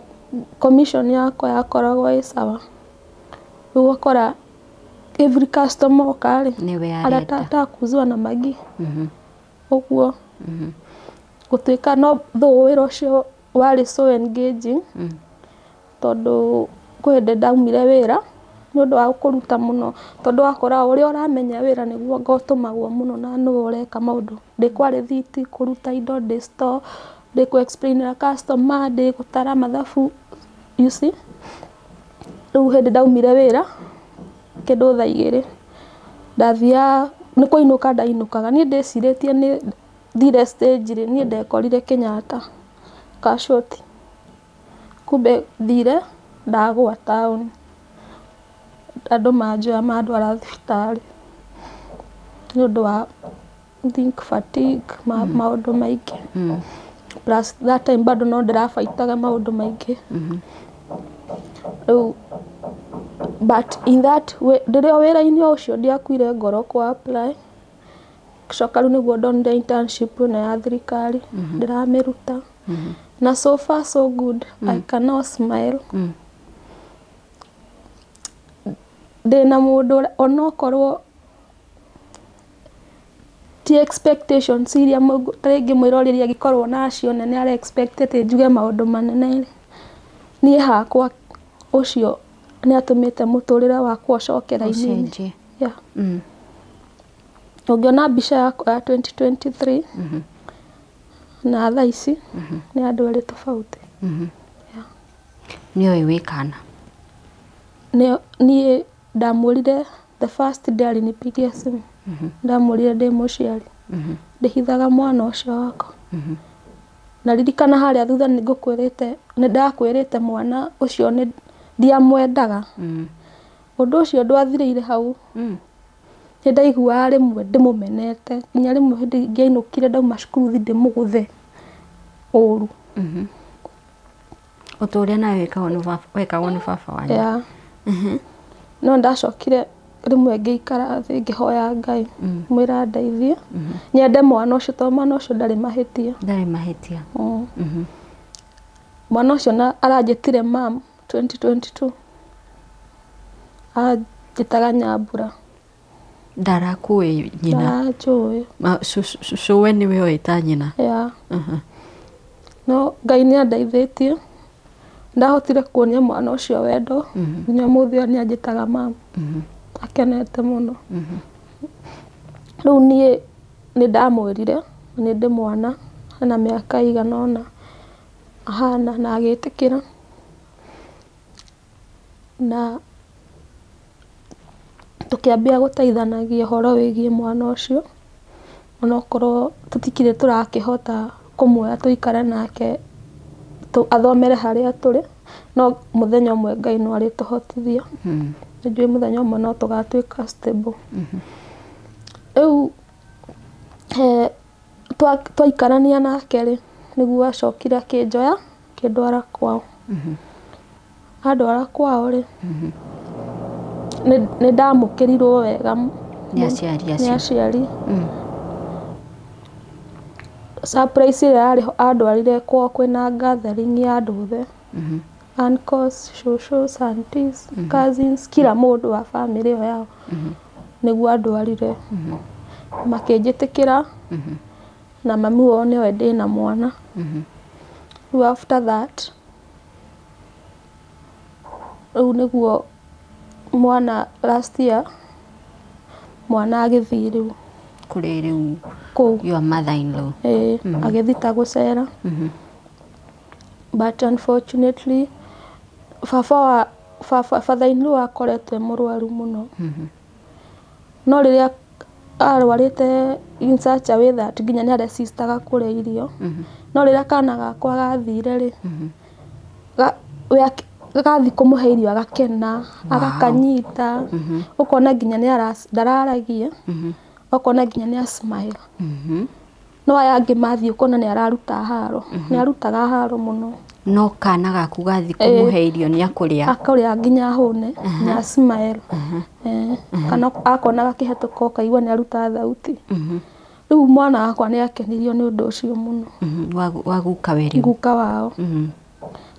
B: commission yakwa yakoragwo ĩ sawa. Rĩu ũgakora every customer oka rĩ,
A: nĩwe arenda
B: atakuzwa na magi. Ũguo gũtuĩka no though wĩra ũcio warĩ so engaging tondũ kwĩ hĩndĩ ndaumire wĩra nĩ ũndũ wa kũruta mũno tondũ wakora ũrĩa ũramenya wĩra nĩguo anga ũtũmagwo mũno na nĩwe ũreka maũndũ. Ndĩ kwa rĩthiti kũruta indo, ndĩ store, ndĩ kũ explainĩra customer, ndĩ gũtara mathabu, you see. Rĩu hĩndĩ ndaumire wĩra kĩndũ thaa igĩrĩ ndathiaga nĩ kũinũka ndainũkaga. Niĩ ndĩcirĩtie nĩ thire stage rĩ, niĩ ndekorire Kenyatta casualty. Kumbe thire ndagũa town, andũ manjoya mandwara thibitarĩ nĩ ũndũ wa think fatigue maũndũ maingĩ. Plus that time bado no ndĩrabaitaga maũndũ maingĩ. Rĩu but in that way ndĩrĩ o wĩra-inĩ o ũcio ndiakuire ngoro kũ apply. Ngĩcoka rĩu nĩguo ndonire internship ĩno ya thirikari ndĩramĩruta. Na so far so good, I cannot smile. Ndĩna mũndũ onokorwo ti expectations iria ta rĩngĩ mwĩroreri angĩkorwo nacio nene ara expect atĩ njuge maũndũ manene rĩ, niĩ hakwa ũcio nĩ atũmĩte mũtũrĩre wakwa ũcoke raini-inĩ. Yeah. Ũngĩona mbica yakwa ya 2023 na thaa ici nĩ andũ erĩ tofauti.
A: Nĩoĩ wĩ kana?
B: Niĩ ndamwĩrire the first day alinipigia simu. Ndamwĩrire ndĩ mũciari. Ndĩhithaga mwana ũcio wakwa. Na ririkana harĩa thutha nĩ ngũkwĩrĩte nĩ ndakwĩrĩte mwana ũcio nĩ ndiamwendaga. Ũndũ ũcio ndwathirĩire hau. Nĩ ndaiguaga rĩmwe ndĩmũmenete nginya rĩmwe hĩndĩ ingĩainũkire ndauma cukuru thiĩ ndĩmũgũthe ũru.
A: Ũndũ ũrĩa nawe wekagwo nĩ baba wanyu.
B: Yeah. No ndacokire rĩmwe ngĩikara thĩ ngĩhoya Ngai mwĩra ndeithie nyende mwana ũcio tondũ mwana ũcio ndarĩ mahĩtia.
A: Ndarĩ mahĩtia.
B: Mwana ũcio na aranjĩtire mam 2022 anjĩtaga Nyambura.
A: Ndarakũĩ nyina.
B: Ndaranjũĩ.
A: Cũwe nĩwe oĩ ta nyina.
B: Yeah. No Ngai nĩ andeithĩtie ndahotire kuonia mwana ũcio wendo nginya ũmũthĩ ũyũ nĩ anjĩtaga mam. Akenete mũno. Rĩu niĩ nĩ ndamwĩrire nĩ ndĩ mwana Ena mĩaka ĩigana ũna ahana na agĩtĩkĩra. Na tũkĩambia gũteithanagia ũhoro wĩgiĩ mwana ũcio, onokorwo tũtikĩrĩ tũrakĩhota kũmuoya tũikare nake athomere harĩa tũrĩ, no mũthenya ũmwe Ngai no arĩtũhotithia. Nĩnjũĩ mũthenya ũmwe no tũgatuĩka stable. Rĩu he twaikarania nake rĩ, nĩguo acokire akĩnjoya akĩndwara kwao. Andwara kwao rĩ, nĩ ndamũkĩrirwo wega
A: Nĩ aciari
B: nĩ
A: acio.
B: aciari. Surprise ĩrĩa yarĩ ho, andwarire kwao kwĩna gathering ya andũ othe, uncles, shosho, aunties, cousins, kila mũndũ wa family ĩyo yao nĩguo andwarire. Makĩnjĩtĩkĩra na mami wao nĩoĩ ndĩna mwana. Rĩu after that, rĩu nĩguo mwana last year mwana agĩthiĩ rĩu
A: Kũrĩ rĩu
B: kũu.
A: Your mother in law.
B: Ĩĩ, agĩthiĩ ta gũcera, but unfortunately baba wa baba, father in law akoretwo e mũrwaru mũno, no rĩrĩa arwarĩte in such a way that nginya nĩ aresistaga kũrĩa irio, no rĩrĩa kana gakwa gathire rĩ, we gathiĩ kũmũhe irio agakena, agakanyita, ũkona nginya nĩ ndararagia, ũkona nginya nĩ a smile. No aya angĩ mathiĩ ũkona nĩ araruta haro, nĩ arutaga haro mũno.
A: No kana gaku gathi kũmũhe irio nĩ akũrĩa.
B: Akũrĩa nginya ahũne na smile. Eh, kana akona gakĩhetũka ũkaigua nĩ aruta thauti. Rĩu mwana wakwa nĩ akenirio nĩ ũndũ ũcio mũno.
A: Wa guka we rĩu.
B: Guka wao.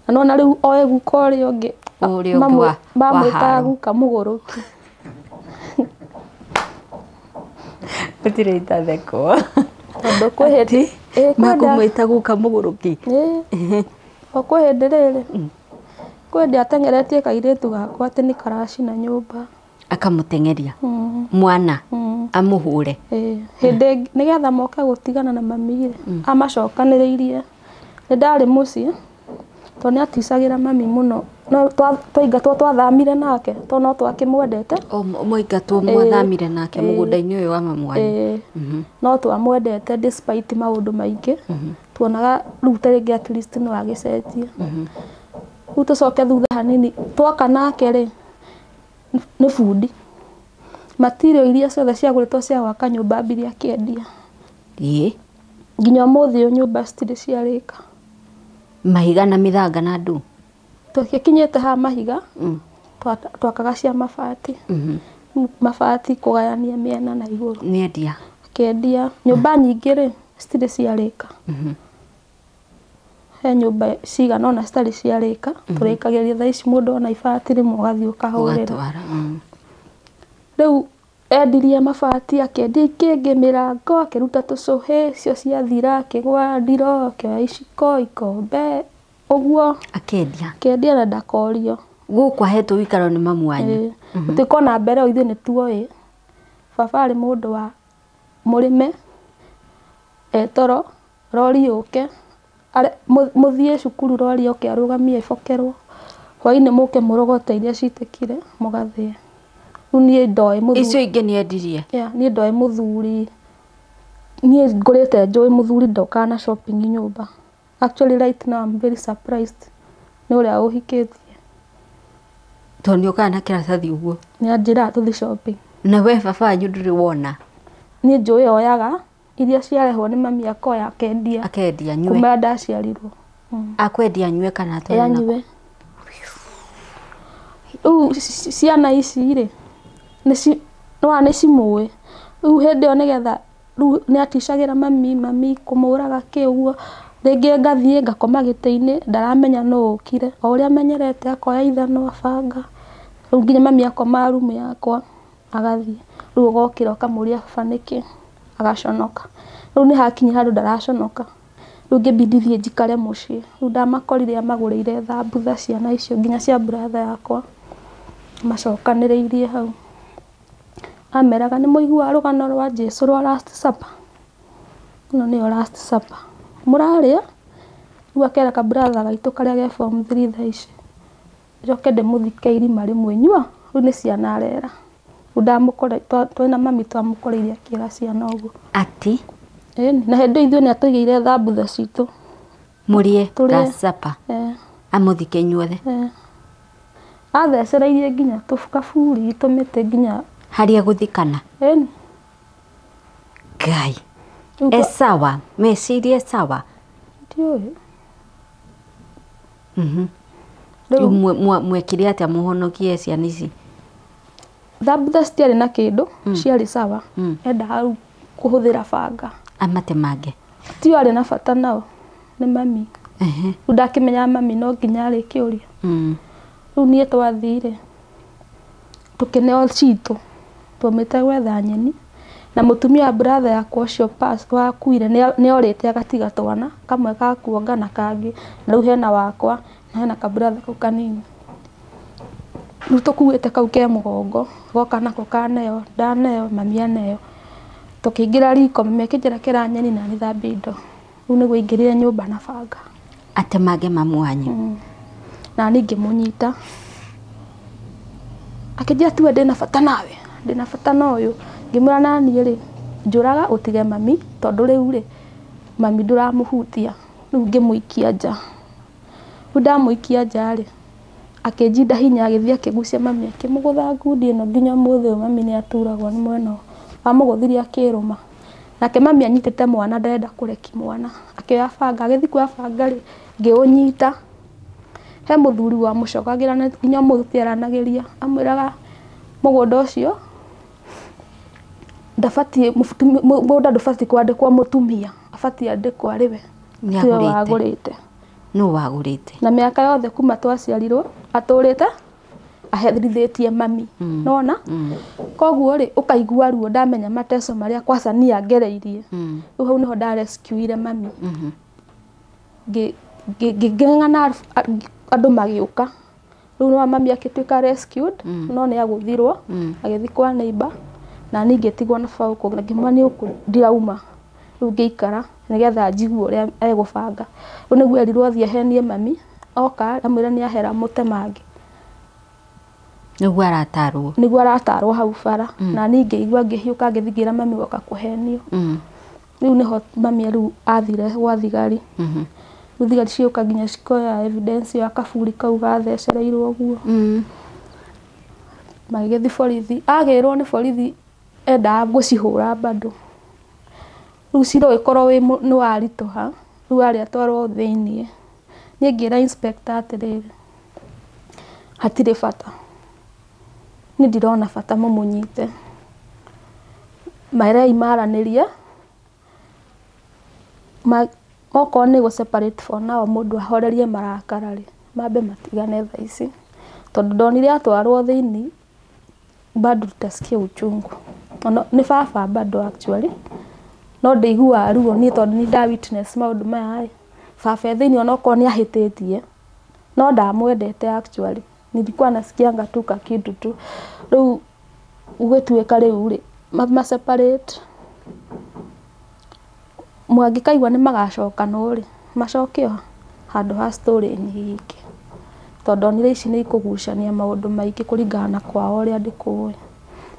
B: Na nona rĩu oe guka ũrĩa ũngĩ.
A: Ũrĩa ũngĩ wa
B: mamwĩtaga
A: haro.
B: Guka mũgũrũki.
A: Gũtirĩ itathekwo.
B: Tondũ kwĩ hĩndĩ, ĩĩ, kwĩ hĩndĩ
A: Makũmwĩta guka mũgũrũki.
B: Ĩĩ, o kwĩ hĩndĩ rĩrĩ, kwĩ hĩndĩ ateng'eretie kairĩtu gakwa atĩ nĩ karacina nyũmba.
A: Akamũteng'eria mwana amũhũre.
B: Ĩĩ, hĩndĩ ĩngĩ nĩgetha moke gũtigana na mami rĩ, amacokanĩrĩirie. Nĩ ndarĩ mũciĩ tondũ nĩ aticagĩra mami mũno, no twaingatwo twathamire nake tondũ no twakĩmwendete.
A: O mwaingatwo mwathamire nake mũgũnda-inĩ ũyũ wa mamu wanyu.
B: Ĩĩ, no twamwendete despite maũndũ maingĩ. Tuonaga rĩu ta rĩngĩ at least no agĩcenjie. Rĩu tũcoke thutha hanini, twaka nake rĩ, nĩ bundi. Material iria ciothe ciagũrĩtwo cia gwaka nyũmba ambirie akĩendia.
A: Ĩĩ.
B: Nginya ũmũthĩ ũyũ nyũmba citirĩ ciarĩka.
A: Mahiga na mĩthanga na ndũ.
B: Tũgĩkinyĩte haha mahiga, twakaga cia mabati. Mabati kũgayania mĩena na igũrũ.
A: Nĩ endia.
B: Akĩendia. Nyũmba nyingĩ rĩ, citirĩ ciarĩka. He nyũmba cigana ũna citarĩ ciarĩka, tũrĩkagĩrĩria thaa ici mũndũ ona ibati rĩmwe ũgathiĩ ũkahũrĩra.
A: Ũgatwara.
B: Rĩu endirie mabati, akĩendia ikĩngĩ, mĩrango, akĩruta tũcũhĩ, icio ciathira, akĩgũra ndiro, akĩoya iciko, ikombe, ũguo.
A: Akendia.
B: Akĩendia na ndakorio.
A: Gũkũ ahetwo wĩikaro nĩ mamu wanyu.
B: Ĩĩ. Gũtuĩka ona mbere ĩyo ithuĩ nĩ tuoĩ baba arĩ mũndũ wa mũrĩme etoro rori yũke, mũthiĩ cukuru, rori yoke arũgamie ĩbokerwo, hwainĩ mũke mũrogote iria citĩkire mũgathĩe. Rĩu niĩ ndoĩ mũthuri.
A: Icio ingĩ nĩ endirie.
B: Yeah, niĩ ndoĩ mũthuri, niĩ ngũrĩte njũĩ mũthuri ndokaga na shopping nyũmba. Actually right now I'm very surprised nĩ ũrĩa ũhikĩtie.
A: Tondũ nĩ ũkaga na kĩratathi ũguo.
B: Nĩ anjĩraga tũthiĩ shopping.
A: Na we baba wanyu ndũrĩ wona.
B: Niĩ njũĩ oyaga iria ciarehwo nĩ mami, akoya akendia.
A: Akendia nyue.
B: Kuma ndaciarirwo.
A: Akwendia anyue kana atware nako?
B: Anyue. Rĩu ciana ici rĩ, nĩwona nĩ cimũĩ. Rĩu hĩndĩ ĩyo nĩgetha rĩu nĩ aticagĩra mami, mami kũmũraga kĩ ũguo, rĩngĩ ngathiĩ ngakoma gĩtĩ-inĩ, ndaramenya nũ ũkire. O ũrĩa amenyerete akoya ithanwa, banga. Rĩu nginya mami akoma rumu yakwa agathiĩ. Rĩu ũgokĩra ũkamũria, "Baba nĩkĩ?" Agaconoka. Rĩu nĩ hakinya handũ ndaraconoka. Rĩu ngĩbidi thiĩ njikare mũciĩ. Rĩu ndamakorire amagũrĩire thambutha ciana icio, nginya cia brother yakwa, macokanĩrĩirie hau. Ameraga, "Nĩ mũiguaga rũgano rwa Jesũ rwa last supper? Ĩno nĩyo last supper." Mũrarĩa? Rĩu akera kaburatha gaitũ karĩa ge form 3 thaa ici, njoke ndĩmũthike irima rĩmwe nyua. Rĩu nĩ ciana arera. Rĩu ndamũkora twĩna mami twamũkoreire akĩra ciana ũguo.
A: Ati?
B: Ĩni, na hĩndĩ ĩyo ithuĩ nĩ atũigĩire thambutha citũ.
A: Mũrĩe gasapa. Amũthike inyuothe.
B: Athecereirie nginya tũkaburi tũmĩtĩ nginya
A: harĩa gũthikana.
B: Ĩni.
A: Ngai. Esawa, mecirie sawa.
B: Ndiũĩ.
A: Rĩu mwekire atĩa mũhonokie ciana ici?
B: Thambutha citiarĩ na kĩndũ, ciarĩ sawa. Endaga rĩu kũhũthĩra banga.
A: Amatemange.
B: Tio arĩ na bata nao, nĩ mami. Rĩu ndakĩmenyaga mami no nginya arĩkĩũria. Rĩu niĩ twathire tũkĩneo citũ, twaumĩte gwetha nyeni, na mũtumia wa brother yakwa ũcio wakuire nĩ orĩte agatiga twana, kamwe ga kuonga na kangĩ, na rĩu hena wakwa na hena kabrother kau kanini. Rĩu tũkuĩte kau ke mũgongo, goka nako kaneo, ndaneo, mami aneo. Tũkĩingĩra riko, mami akĩnjĩra kera nyeni na nĩthambie indo. Rĩu nĩguo aingĩrire nyũmba na banga.
A: Atemange mamu wanyu.
B: Na niĩ ngĩmũnyita. Akĩnjĩra tiwe ndĩna bata nawe, ndĩna bata na ũyũ. Ngĩmwĩra na niĩ rĩ, njũraga ũtige mami, tondũ rĩu rĩ, mami ndũramũhutia. Rĩu ngĩmũikia nja. Rĩu ndamũikia nja rĩ, akĩnjinda hinya agĩthiĩ akĩgucia mami akĩmũgũtha ngundi ĩno nginya ũmũthĩ ũyũ mami nĩ aturagwo nĩ mwena ũyũ. Amũgũthire akĩrũma. Nake mami anyitĩte mwana ndarenda kũrekia mwana. Akĩoya banga, agĩthiĩ kuoya banga rĩ, ngĩũnyita. He mũthuri wamũcokagĩra na nginya ũmũthĩ tũtiaranagĩria. Amwĩraga mũgũnda ũcio ndabatiĩ, mũgũnda ndũbatiĩ kwandĩkwo mũtumia, abatiĩ andĩkwo arĩ we. Tiwe wagũrĩte.
A: Nũ wagũrĩte?
B: Na mĩaka yothe kuma twaciarirwo atũrĩte aherithĩtie mami. Nona? Koguo rĩ, ũkaigua ruo ndamenya mateso marĩa kwaca niĩ angereirie. Rĩu hau nĩho ndarescuire mami. Ngĩng'ang'ana andũ magĩũka. Rĩu no mami akĩtuĩka rescued, no nĩ agũthirwo, agĩthiĩ kwa neighbor, na niĩ ngĩtigwo na baba gũkũ, ngĩmwĩra niĩ gũkũ ndirauma. Rĩu ngĩikara nĩgetha njigue ũrĩa egũbanga. Rĩu nĩguo erirwo athiĩ ahenie mami, oka amwĩra nĩ ahera mũtemange.
A: Nĩguo aratarwo.
B: Nĩguo aratarwo hau bara. Na niĩ ngĩigua ngĩhiũka ngĩthiĩ ngĩra mami woka kũhenio. Rĩu nĩho mami rĩu athire gwa thigari. Rĩu thigari cigĩũka nginya cikoya evidence ya kaburi kau gathecereirwo ũguo. Magĩgĩthiĩ borithi. Agĩrwo nĩ borithi endaga gũcihũra bado. Rĩu cira ũgĩkorwo wĩ nĩ waritũha, rĩu arĩ atwarwo thĩiniĩ. Niĩ ngĩra inspector atĩrĩrĩ, hatirĩ bata. Niĩ ndirona bata mũmũnyite. Merei maranĩrie. Okorwo nĩ gũ separate for now mũndũ ahorerie marakara rĩ, mambe matigane thaa ici. Tondũ ndonire atwarwo thĩiniĩ, bado tutasikia uchungu. Ona nĩ baba bado actually. No ndĩiguaga ruo niĩ tondũ nĩ nda witness maũndũ maya ĩ. Baba e thĩiniĩ onokorwo nĩ ahĩtĩtie, no ndamwendete actually. Nilikuwa nasikianga tu kakitu tu. Rĩu gũgĩtuĩka rĩu rĩ, ma separate. Mwangĩkaigua nĩ magacokanwo rĩ, macoke o handũ ha story nyingĩ. Tondũ ndonire ici nĩ ikũgucania maũndũ maingĩ kũringana na kwao ũrĩa ndĩkũĩ.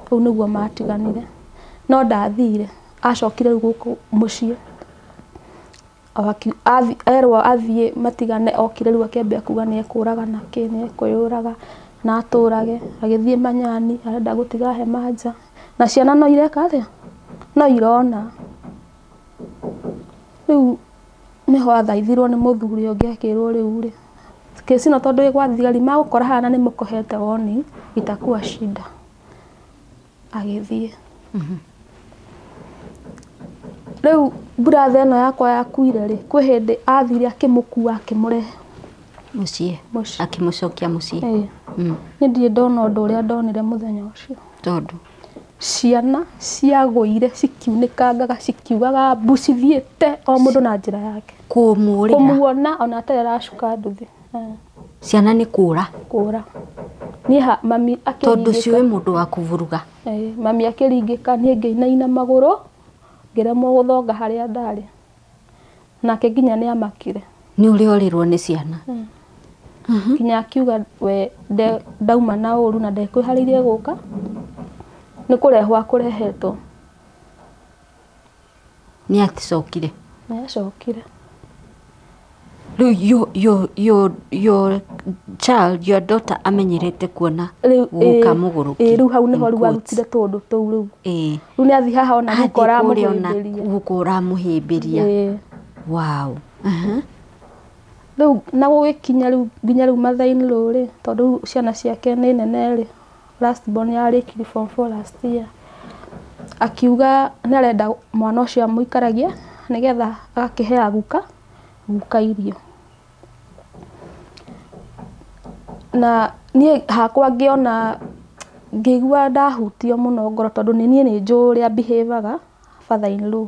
B: Rĩu nĩguo matiganire. No ndathire, acokire rĩu gũkũ mũciĩ. Erwo athiĩ matigane, okire rĩu akĩambia kuga nĩ ekũraga na kĩ, nĩ ekwĩyũraga na atũrage. Agĩthiĩ manyani, arenda gũtiga hema nja. Na ciana no ireka atĩa? No irona. Rĩu nĩho athaithirwo nĩ mũthuri ũngĩ akĩrwo rĩu rĩ, kesi ĩno tondũ ĩ gwa thigari magũkora haha na nĩ mũkũhete warning, itakuwa shida. Agĩthiĩ. Rĩu brother ĩno yakwa yakuire rĩ, kwĩ hĩndĩ athire akĩmũkua akĩmũrehe
A: Mũciĩ.
B: Mũciĩ.
A: Akĩmũcokia mũciĩ.
B: Ĩĩ. Niĩ ndirĩ ndona ũndũ ũrĩa ndonire mũthenya ũcio.
A: Tondũ?
B: Ciana ciagũire cikiunĩkangaga cikiugaga mbu cithiĩte o mũndũ na njĩra yake.
A: Kũmũrĩra.
B: Kũmuona ona atarĩ aracuka nduthi.
A: Ciana nĩ kũra.
B: Kũra. Niĩ ha mami
A: Tondũ
B: akĩringĩka.
A: ciũĩ mũndũ wa kũvuruga.
B: Ĩĩ, mami akĩringĩka, niĩ ngĩinaina magũrũ, ngĩremwo gũthonga harĩa ndarĩ. Nake nginya nĩ amakire.
A: Nĩ ũrĩa ũrĩrwo nĩ ciana.
B: Nginya akiuga we ndauma na ũru na ndekwĩharĩirie gũka, nĩ kũrehwo akũrehetwo.
A: Nĩ aticokire.
B: Nĩ acokire.
A: Rĩu your child, your daughter amenyerete kuona guka mũgũrũki.
B: Rĩu hau nĩho rĩu arutire tũũndũ tũu rĩu. Rĩu nĩ athiĩ haha ona guka ũramũhĩmbĩria.
A: Guka ũramũhĩmbĩria. Wow.
B: Rĩu na gũgĩkinya rĩu nginya rĩu mother-in-law rĩ, tondũ rĩu ciana ciake nĩ nene rĩ, last born yarĩkirie form 4 last year. Akiuga nĩ arenda mwana ũcio amũikaragie nĩgetha agakĩheaga guka irio. Na niĩ hakwa ngĩona ngĩigua ndahutio mũno ngoro tondũ nĩ niĩ nĩ njũĩ ũrĩa behave-aga father-in-law.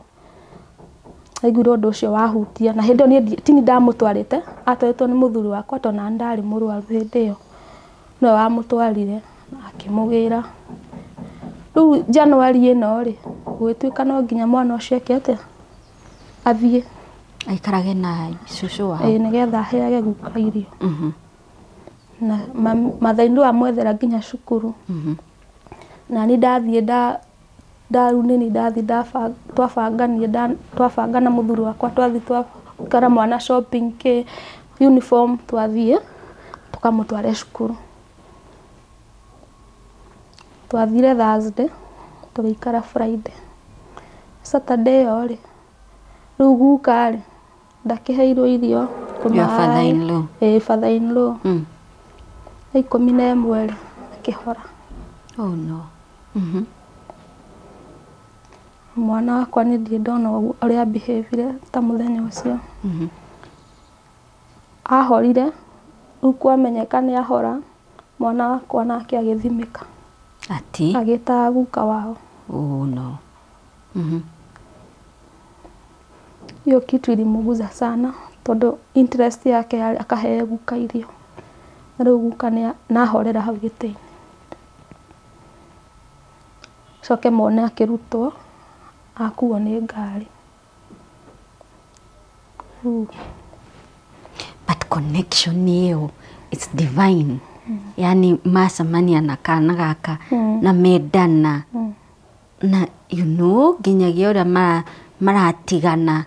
B: Ndaiguire ũndũ ũcio wahutia na hĩndĩ ĩyo niĩ tini ndamũtwarĩte, atwarĩtwo nĩ mũthuri wakwa tondũ nani ndarĩ mũrwaru hĩndĩ ĩyo. Nĩwe wamũtwarire na akĩmũgĩra. Rĩu January ĩno rĩ, gũgĩtuĩka no nginya mwana ũcio eke atĩa? Athiĩ.
A: Aikarage na cũcũ wao.
B: Ĩĩ, nĩgetha aheage guka irio. Na mother-in-law amwethera nginya cukuru. Na niĩ ndathiĩ rĩu nĩ niĩ ndathiĩ twabangania twabanga na mũthuri wakwa twathiĩ twakora mwana shopping kĩ uniform twathiĩ tũkamũtware cukuru. Twathire Thursday tũgĩikara Friday. Saturday ĩyo rĩ, rĩu guka rĩ ndakĩheirwo irio.
A: Your father-in-law.
B: Ĩĩ, father-in-law. Thaa 11 rĩ akĩhora.
A: Oh no.
B: Mwana wakwa nĩ ndirĩ ndona ũguo ũrĩa behave-ire ta mũthenya ũcio. Ahorire, rĩu kwamenyeka nĩ ahora, mwana wakwa nake agĩthimĩka.
A: Ati?
B: Agĩtaga guka wao.
A: Oh no.
B: Hiyo kitu ilimuguza sana tondũ interest yake yarĩ akaheo guka irio. Na rĩu guka nahorera hau gĩtĩ-inĩ. Coke mone akĩrutwo akuo nĩ ngari.
A: But connection ĩyo it's divine. Yani macemania na kana gaka na mendana na you know nginyagia ũrĩa maratigana.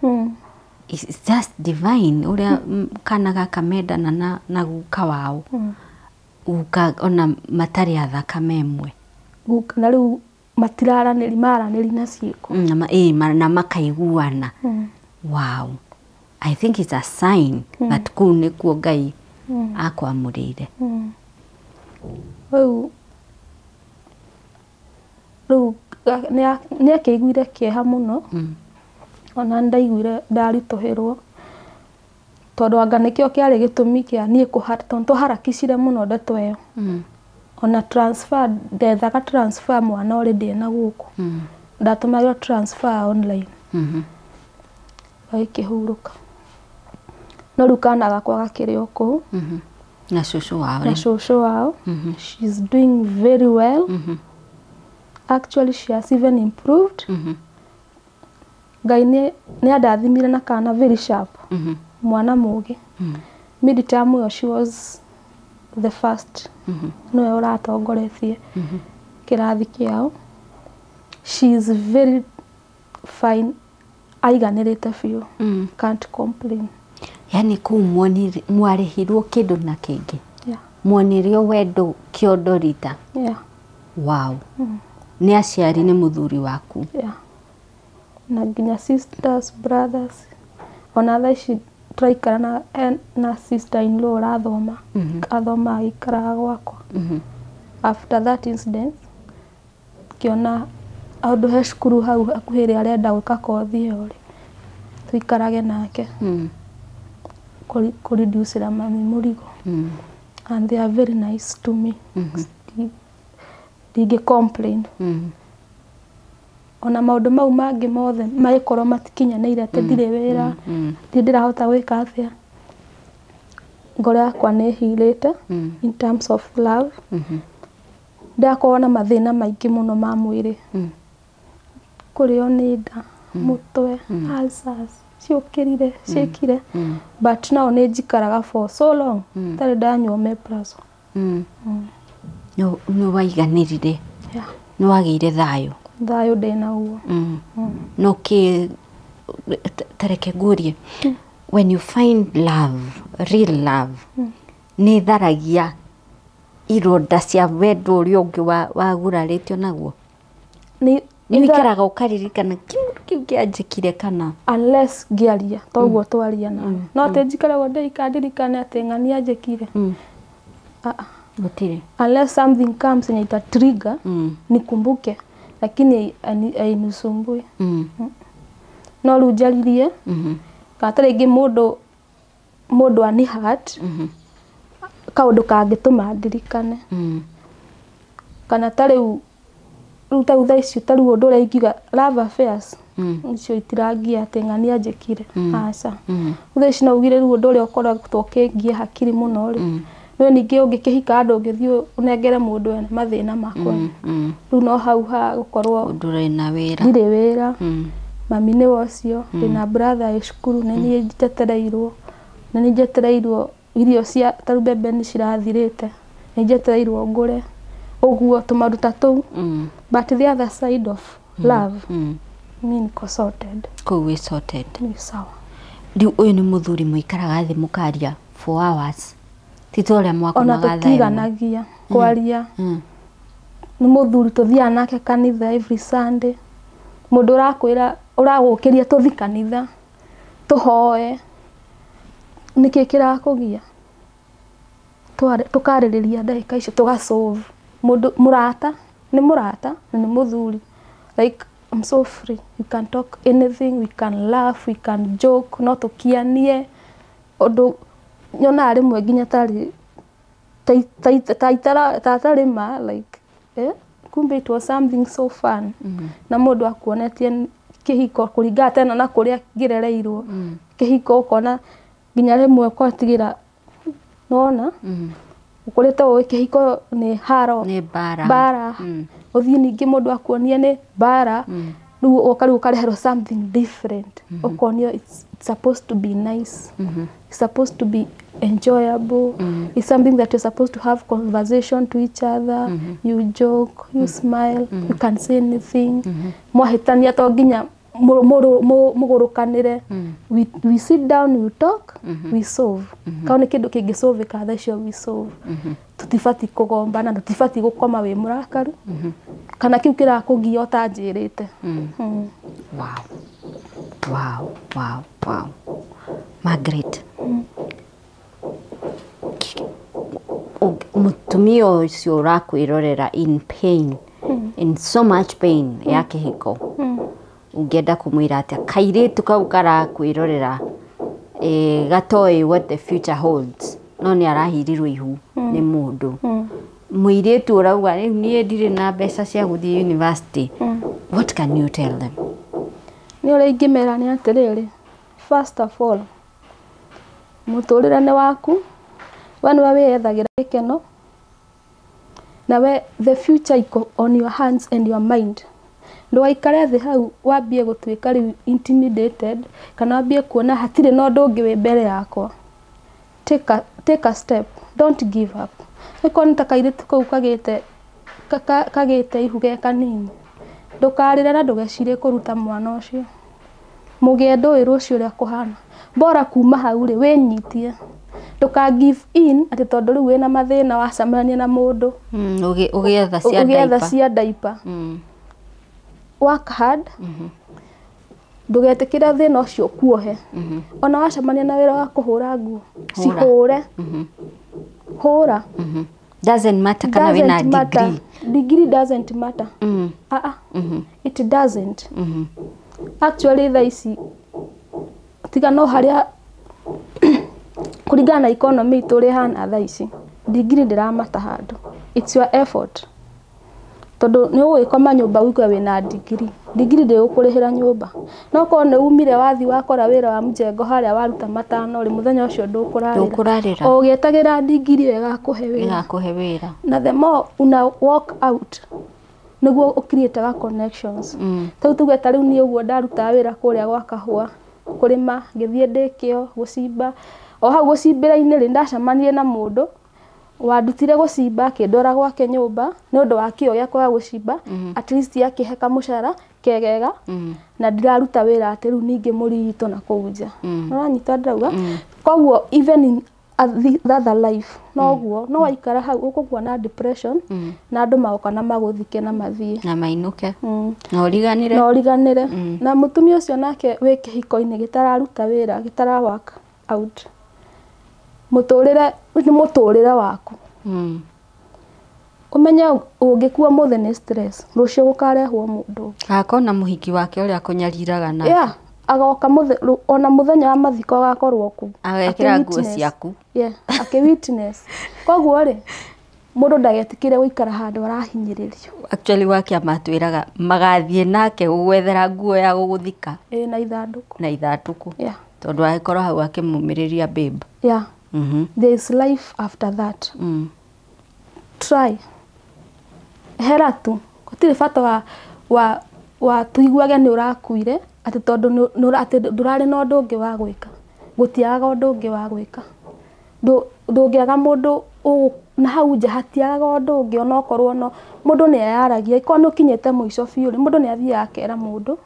A: It's just divine ũrĩa kana gaka mendana na guka wao. Guka ona matarĩ a thakame ĩmwe.
B: Guka na rĩu matiraranĩri maranĩri na ciĩko.
A: Na makaiguana. Wow. I think it's a sign that kũu nĩkuo Ngai akwamũrĩire.
B: Rĩu nĩ akĩiguire kĩeha mũno. Ona ndaiguire ndaritũhĩrwo tondũ anga nĩkĩo kĩarĩ gĩtũmi kĩa niĩ tondũ twaharakicire mũno ndeto ĩyo. Ona transfer ndethaga transfer mwana ũrĩ ndĩ na gũkũ. Ndatũmagĩrwo transfer online. Gagĩkĩhurũka. No rĩu kana gakwa gakĩrĩ o kũu.
A: Na cũcũ wao.
B: Na cũcũ wao. She's doing very well. Actually she has even improved. Ngai nĩ andathimire na kana very sharp. Mwana mũgĩ. Mid-term ĩyo she was the first. Nĩwe ũratongoretie kĩrathi kĩao. She is very fine. Aiganĩrĩte biũ. Can't complain.
A: Yani kũu mwarĩhirwo kĩndũ na kĩngĩ.
B: Yeah.
A: Mwonirio wendo kĩondo rita.
B: Yeah.
A: Wow. Nĩ aciari nĩ mũthuri waku.
B: Yeah. Na nginya sisters, brothers. Ona thaa ici tũraikara na sister in law ũrathoma. Athoma agĩikaraga gwakwa. After that incident ngĩona handũ he cukuru hau hakuhĩ ĩrĩa arenda gwĩka kothi ĩyo rĩ, tũikarage nake. Kũreducĩra mami mũrigo. And they are very nice to me. Ndingĩ complain. Ona maũndũ mau mangĩ mothe magĩkorwo matikinyanĩire atĩ ndirĩ wĩra, ndirĩ ndĩrahota gwĩka atĩa. Ngoro yakwa nĩ ĩhirĩte in terms of love. Ndakorwo na mathĩna maingĩ mũno ma mwĩrĩ. Kũrĩo nĩ nda, mũtwe, ulcers. Ciũkĩrire ciĩkire, but now nĩ njikaraga for so long itarĩ ndanyua omeprazole.
A: Nĩ waiganĩrire?
B: Yeah.
A: Nĩ wagĩire thayũ?
B: Thayũ ndĩnaguo.
A: No kĩ tareke ngurie, when you find love, real love, nĩ tharagia ironda cia wendo ũrĩa ũngĩ wagurarĩtio naguo?
B: Nĩ
A: Nĩ wĩikaraga ũkaririkana kĩu kĩu kĩanjĩkire kana?
B: Unless ngĩaria toguo twaria nawe, no atĩ njikaragwo ndĩika ndirikane atĩ ng'ania njĩkire. Ah, ah.
A: Gũtirĩ.
B: Unless something comes yenye ita trigger nikumbuke, lakini hainisumbui. No rĩu njaririe kana ta rĩngĩ mũndũ ani hurt kaũndũ kangĩtũma ndirikane, kana ta rĩu ta rĩu thaa ici, ta rĩu ũndũ ũrĩa ingiuga love affairs icio itirangia atĩ ng'ania njĩkire, aca. Rĩu thaa ici no ugire rĩu ũndũ ũrĩa ũkoretwo ũkĩngia hakiri mũno rĩ, no ningĩ ũngĩkĩhika handũ ũngĩthiĩ ũnengere mũndũ ena mathĩna makwa, rĩu no hau ha gũkorwo
A: ndũrĩ na wĩra.
B: Ndirĩ wĩra. Mami nĩwe ũcio, ndĩna brother ĩ cukuru, nĩ niĩ njetereirwo, nĩ niĩ njetereirwo irio cia ta rĩu mbembe nĩ cirathirĩte, nĩ njetereirwo ngũre, ũguo tũmaũndũ ta tũu. But the other side of love, mi niko sorted.
A: Kũu wĩ sorted.
B: Ni sawa.
A: Rĩu ũyũ nĩ mũthuri mũikaraga thĩ mũkaria for hours, ti ta ũrĩa
B: Ona
A: mwakomaga thaa ĩmwe?
B: Tũtiganagia kwaria. Nĩ mũthuri tũthiaga nake kanitha every Sunday, mũndũ ũrakwĩra ũragũkĩria tũthi kanitha tũhoe, nĩkĩ kĩrakũgia. Tũkarĩrĩria ndagĩka icio tũgasolve. Mũndũ mũrata nĩ mũrata na nĩ mũthuri, like I'm so free, we can talk anything, we can laugh, we can joke, no tũkianie ũndũ nyonaga rĩmwe nginya tarĩ ta atarĩ ma, like kumbe it was something so fun. Na mũndũ akuonetie kĩhiko kũringana tena na kũrĩa ngĩrereirwo, kĩhiko ũkona nginya rĩmwe ũgatigĩra nona ũkũrĩte ũĩ kĩhiko nĩ haro.
A: Nĩ mbara.
B: Mbara. Ũthiĩ ningĩ mũndũ akuonie nĩ mbara, rĩu ũka rĩu ũkareherwo something different, ũkonio it's supposed to be nice, it's supposed to be enjoyable, it's something that you're supposed to have conversation to each other, you joke, you smile, you can say anything. Mwahĩtania to nginya mũgũrũkanĩre. We sit down, we talk, we solve. Kau nĩ kĩndũ kĩngĩsolvĩka thaa icio, we solve. Tũtibatiĩ kũgombana, tũtibatiĩ gũkoma wĩ mũrakaru kana kĩu kĩrakũgia ũtanjĩrĩte.
A: Wow. Margaret, mũtumia ũcio ũrakwĩrorera in pain, in so much pain ya kĩhiko, ũngĩenda kũmwĩra atĩa? Kairĩtu kau karakwĩrorera gatoĩ what the future holds, no nĩ arahirirwo ihu nĩ mũndũ mũirĩtu ũrauga rĩu niĩ ndirĩ na mbeca cia gũthiĩ university, what can you tell them?
B: Nĩ ũrĩa ingĩmera nĩ atĩrĩrĩ, first of all, mũtũrĩre nĩ waku, we nĩwe wĩyethagĩra gĩkeno, na we the future iko on your hands and your mind. Ndũgaikare thĩ hau wambie gũtuĩka rĩu intimidated kana wambie kuona hatirĩ na ũndũ ũngĩ wĩ mbere yakwa. Take a step, don't give up. Ĩkorwo nĩ ta kairĩtu kau kagĩte kagĩte ihu ge kanini, ndũkarĩre na ndũgecirie kũruta mwana ũcio. Mũgĩe ndũĩ rũciũ ũrĩa kũhana. Bora kuma hau rĩ, wĩnyitie, ndũka give in atĩ tondũ rĩu wĩna mathĩna wacemania na mũndũ.
A: Ũgĩetha cia
B: ũgĩetha
A: diaper.
B: Cia diaper. Work hard, ndũgetĩkĩre thĩna ũcio ũkuohe. Ona wacemania na wĩra wa kũhũra nguo,
A: Hũra.
B: cihũre, hũra.
A: Doesn't matter kana wĩna
B: Doesn't matter.
A: degree.
B: Degree doesn't matter. Ah, ah. It doesn't actually. Thaa ici tiga no harĩa kũringana na economy itũ ũrĩa ĩhana thaa ici, degree ndĩramata handũ. It's your effort, tondũ nĩ ũgũgĩkoma nyũmba ũigue wĩna degree, degree ndĩgũkũrĩhĩra nyũmba. No korwo nĩ umire wathi wakora wĩra wa mjengo harĩa waruta matano rĩ, mũthenya ũcio ndũkũrarĩra.
A: Ndũkũrarĩra.
B: O ũgĩetagĩra degree ĩyo ĩgakũhe wĩra.
A: Ĩgakũhe wĩra.
B: Na the more una walk out nĩguo ũcreataga connections. Rĩu tuge ta rĩu niĩ ũguo ndarutaga wĩra kũrĩa gwa kahũa. Kũrĩma ngĩthiĩ ndĩkĩo gũcimba. O hau gũcimbĩra-inĩ rĩ, ndacemanirie na mũndũ wandutire gũcimba, akĩndwara gwake nyũmba nĩ ũndũ wa kĩo gĩakwa gĩa gũcimba. At least akĩhe kamũcara kegega na ndiraruta wĩra atĩ rĩu ningĩ mũritũ na kũu nja. Ũranyita ndĩrauga? Koguo even in the other life noguo, no waikara hau ũkũgua na depression na andũ magoka na magũthike na mathiĩ.
A: Na mainũke. Na ũriganĩre.
B: Na ũriganĩre. Na mũtumia ũcio nake wĩ kĩhiko-inĩ gĩtararuta wĩra, gĩtara work out, mũtũrĩre nĩ mũtũrĩre waku. Ũmenye ũngĩkua ũmũthĩ nĩ stress, rũciũ gũkarehwo mũndũ ũngĩ.
A: Akona mũhiki wake ũrĩa akũnyariraga nake.
B: Yeah, agoka ona mũthenya wa mathiko agakorwo kũu.
A: Agekĩra nguo ciaku.
B: Yeah, akĩ witness. Koguo rĩ, mũndũ ndagetĩkĩre gũikara handũ arahinyĩrĩrio.
A: Actually wa kĩama twĩraga magathiĩ nake gũgwethera nguo ya gũgũthika.
B: Ĩ na ithandũkũ.
A: Na ithandũkũ. Tondũ agĩkorwo hau akĩmũmĩrĩria babe.
B: Yeah. There is life after that. Try. Hera tu. Gũtirĩ bata wa tuiguage nĩ ũrakuire atĩ tondũ atĩ ndũrarĩ na ũndũ ũngĩ wa gwĩka. Gũtiagaga ũndũ ũngĩ wa gwĩka. Ndũngĩaga mũndũ na hau nja hatiagaga ũndũ ũngĩ onokorwo no mũndũ nĩ eyaragia. Ĩkorwo nĩ ũkinyĩte mũico biũ rĩ, mũndũ nĩ athiaga akera mũndũ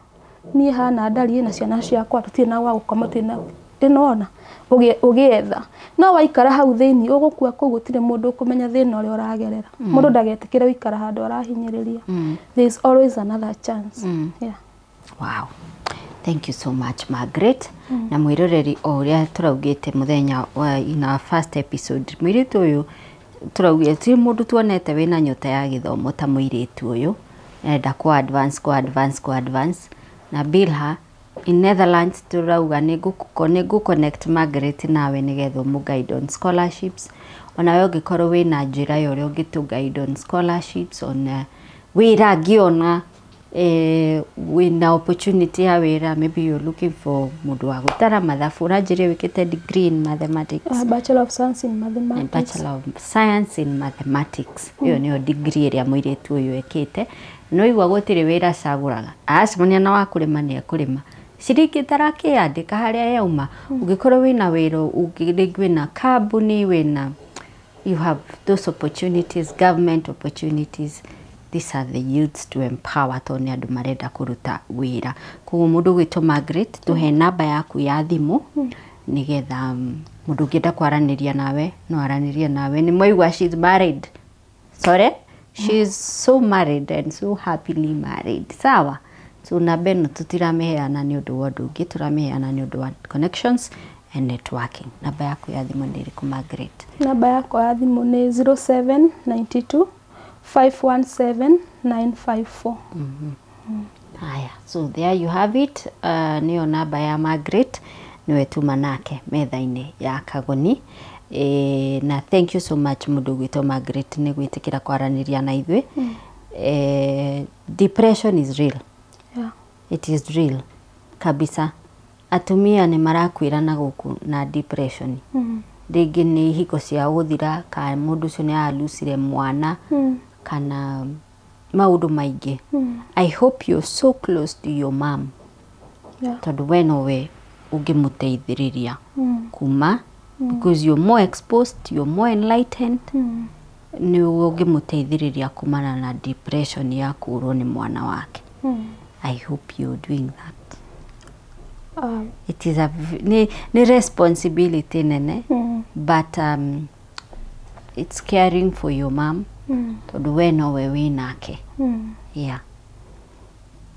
B: niĩ hana ndariĩ na ciana ciakwa tũtirĩ na gwa gũkoma, tũtirĩ na nĩwona ũgĩetha. No waikara hau thĩinĩ ũgũkua kũu gũtirĩ mũndũ ũkũmenya thĩna ũrĩa ũragerera. Mũndũ ndagetĩkĩre gũikara handũ arahinyĩrĩria. There is always another chance. Yeah.
A: Wow. Thank you so much, Margaret. Na mwĩroreri o ũrĩa tũraugĩte mũthenya wa in our first episode, mũirĩtu ũyũ tũraugire ti mũndũ tuonete wĩna nyota ya gĩthomo ta mũirĩtu ũyũ. Arenda kũ advance, kũ advance, kũ advance. Na Bilha in Netherlands tũrauga nĩ ngũ connect Margaret nawe nĩgetha ũmũ guide on scholarships. Onawe ũngĩkorwo wĩna njĩra ya ũrĩa ũngĩtũ guide on scholarships, on wĩra angĩona wĩna opportunity ya wĩra, maybe you're looking for mũndũ wa gũtara mathabu. Ũranjĩrire wĩkĩte degree in mathematics.
B: Bachelor of Science in Mathematics.
A: Bachelor of Science in Mathematics. Ĩyo nĩyo degree ĩrĩa mũirĩtu ũyũ ekĩte. No igua gũtirĩ wĩra acagũraga. Acemania na wa kũrĩma nĩ ekũrĩma. Ciringi itarakĩandĩka harĩa yauma. Ũngĩkorwo wĩna wĩra, rĩngĩ wĩna kambuni, wĩna, you have those opportunities, government opportunities. These are the youths to empower tondũ nĩ andũ marenda kũruta wĩra. Koguo mũndũ ũgwĩtwo Margaret, tũhe namba yaku ya thimũ nĩgetha mũndũ ũngĩenda kwaranĩria nawe no aranĩrie nawe. Nĩ mwaigua she's married. Sorry? She's so married and so happily married. Sawa? So namba ĩno tũtiramĩheana nĩ ũndũ wa ũndũ ũngĩ, tũramĩheana nĩ ũndũ wa connections and networking. Namba yaku ya thimũ nĩ ĩrĩkũ, Margaret?
B: Namba yakwa ya thimũ nĩ 0792 517 954.
A: Haya, so there you have it. Nĩyo namba ya Margaret, nĩwe tuma nake metha-inĩ ya Kagoni. Na thank you so much mũndũ ũgwĩtwo Margaret nĩ gwĩtĩkĩra kwaranĩria na ithuĩ. Depression is real.
B: Yeah.
A: It is real kabisa. Atumia nĩ marakwĩra na gũkũ na depression. Rĩngĩ nĩ ihiko ciao gũthira, kana mũndũ ũcio nĩ alucire mwana, kana maũndũ maingĩ. I hope you're so close to your mom.
B: Yeah.
A: Tondũ we nowe ũngĩmũteithĩrĩria kuma, because you're more exposed, you're more enlightened. Nĩwe ũngĩmũteithĩrĩria kumana na depression ya kũũrwo nĩ mwana wake. I hope you're doing that. It is a ni responsibility nene, but it's caring for your mom. Tondũ we nowe wĩ nake. Yeah.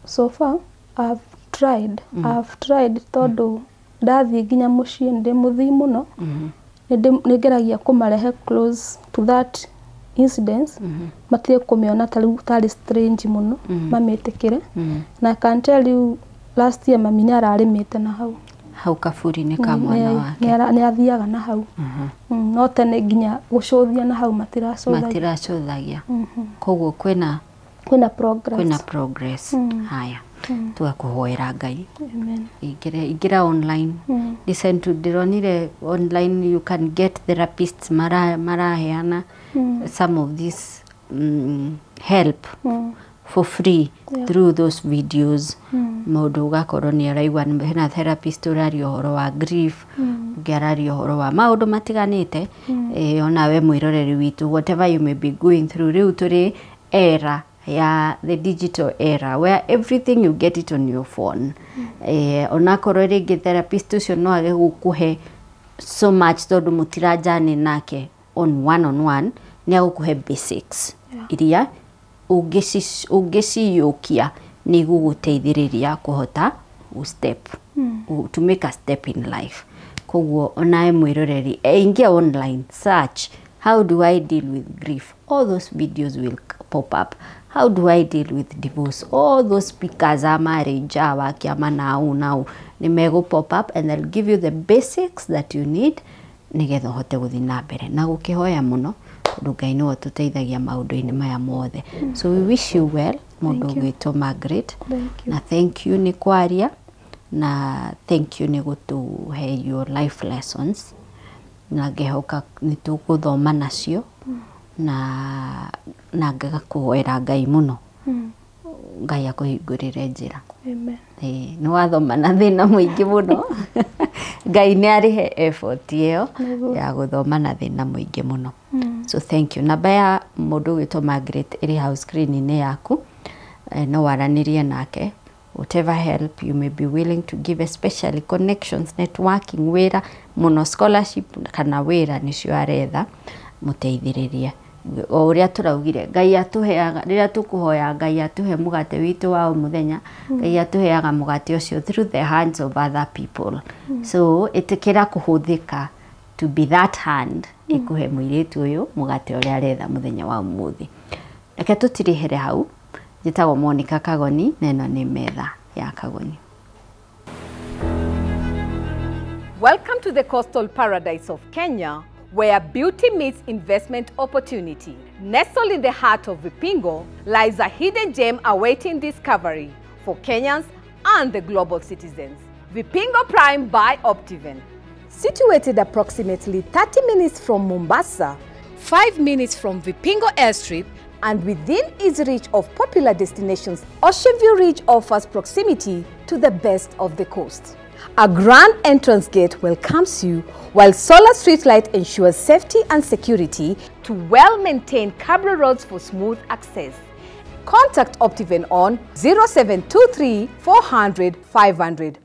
B: So far I've tried. I've tried tondũ ndathiĩ nginya mũciĩ ndĩ mũthii mũno. Nĩ ngeragia kũmarehe close to that incident. Matige kũmĩona ta rĩu tarĩ strange mũno, mamĩtĩkĩre. Na I can tell you last year mami nĩ ararĩmĩte na hau.
A: Hau kaburi-inĩ ka mwana wake.
B: Nĩ athiaga na hau. No tene nginya gũcũthia na hau matiracũthagia.
A: Matiracũthagia. Koguo kwĩna
B: kwĩna progress.
A: Kwĩna progress. Haya. Tugakũhoera Ngai.
B: Amen.
A: Ingĩra online. Listen to ndĩronire online you can get therapists maraheana some of this help. for free through those videos. Mũndũ ũgakorwo nĩ araigua hena therapist ũraria ũhoro wa grief, ũngĩ araria ũhoro wa maũndũ matiganĩte. Onawe mwĩroreri witũ, whatever you may be going through, rĩu tũrĩ era ya the digital era where everything you get it on your phone. Onakorwo rĩngĩ therapist ũcio no age gũkũhe so much tondũ mũtiranjane nake on one on one, nĩ agũkũhe basics iria ũngĩciyũkia nĩ igũgũteithĩrĩria kũhota step to make a step in life. Koguo onawe mwĩroreri, ingia online, search how do I deal with grief, all those videos will pop up. How do I deal with divorce, all those speakers a marriage a wa kĩama nau nau nĩ megũ pop up and they'll give you the basics that you need nĩgetha ũhote gũthiĩ na mbere na gũkĩhoya mũno, tondũ Ngai nĩwe ũtũteithagia maũndũ-inĩ maya mothe. So we wish you well, mũndũ ũgwĩtwo Margaret.
B: Thank you.
A: Na thank you nĩ kwaria, na thank you nĩ gũtũhe your life lessons, na ngehoka nĩ tũgũthoma nacio, na ngakũhoera Ngai mũno, Ngai akũhingũrĩre njĩra.
B: Amen.
A: Nĩ wathoma na thĩna mũingĩ mũno. Ngai nĩ arĩhe effort ĩyo ya gũthoma na thĩna mũingĩ mũno. So thank you. Namba ya mũndũ ũgwĩtwo Margaret ĩrĩ hau screen-inĩ yaku, no waranĩrie nake, whatever help you may be willing to give, especially connections, networking, wĩra mũno, scholarship kana wĩra nĩcio aretha, mũteithĩrĩrie. O ũrĩa tũraugire, Ngai atũheaga rĩrĩa tũkũhoya Ngai atũhe mũgate witũ wa o mũthenya, Ngai atũheaga mũgate ũcio through the hands of other people. So ĩtĩkĩra kũhũthĩka to be that hand ĩkũhe mũirĩtu ũyũ mũgate ũrĩa aretha mũthenya wa ũmũthĩ. Reke tũtirĩhere hau. Njĩtagwo Monica Kagoni na ĩno nĩ metha ya Kagoni.
C: Welcome to the coastal paradise of Kenya, where beauty meets investment opportunity. Nestled in the heart of Vipingo lies a hidden gem awaiting discovery for Kenyans and the global citizens. Vipingo Prime by Optiven. Situated approximately 30 minutes from Mombasa, 5 minutes from Vipingo Airstrip, and within easy reach of popular destinations, Ocean View Ridge offers proximity to the best of the coast. A grand entrance gate welcomes you, while solar streetlight ensures safety and security to well-maintained cabro roads for smooth access. Contact Optiven on 0723 400 500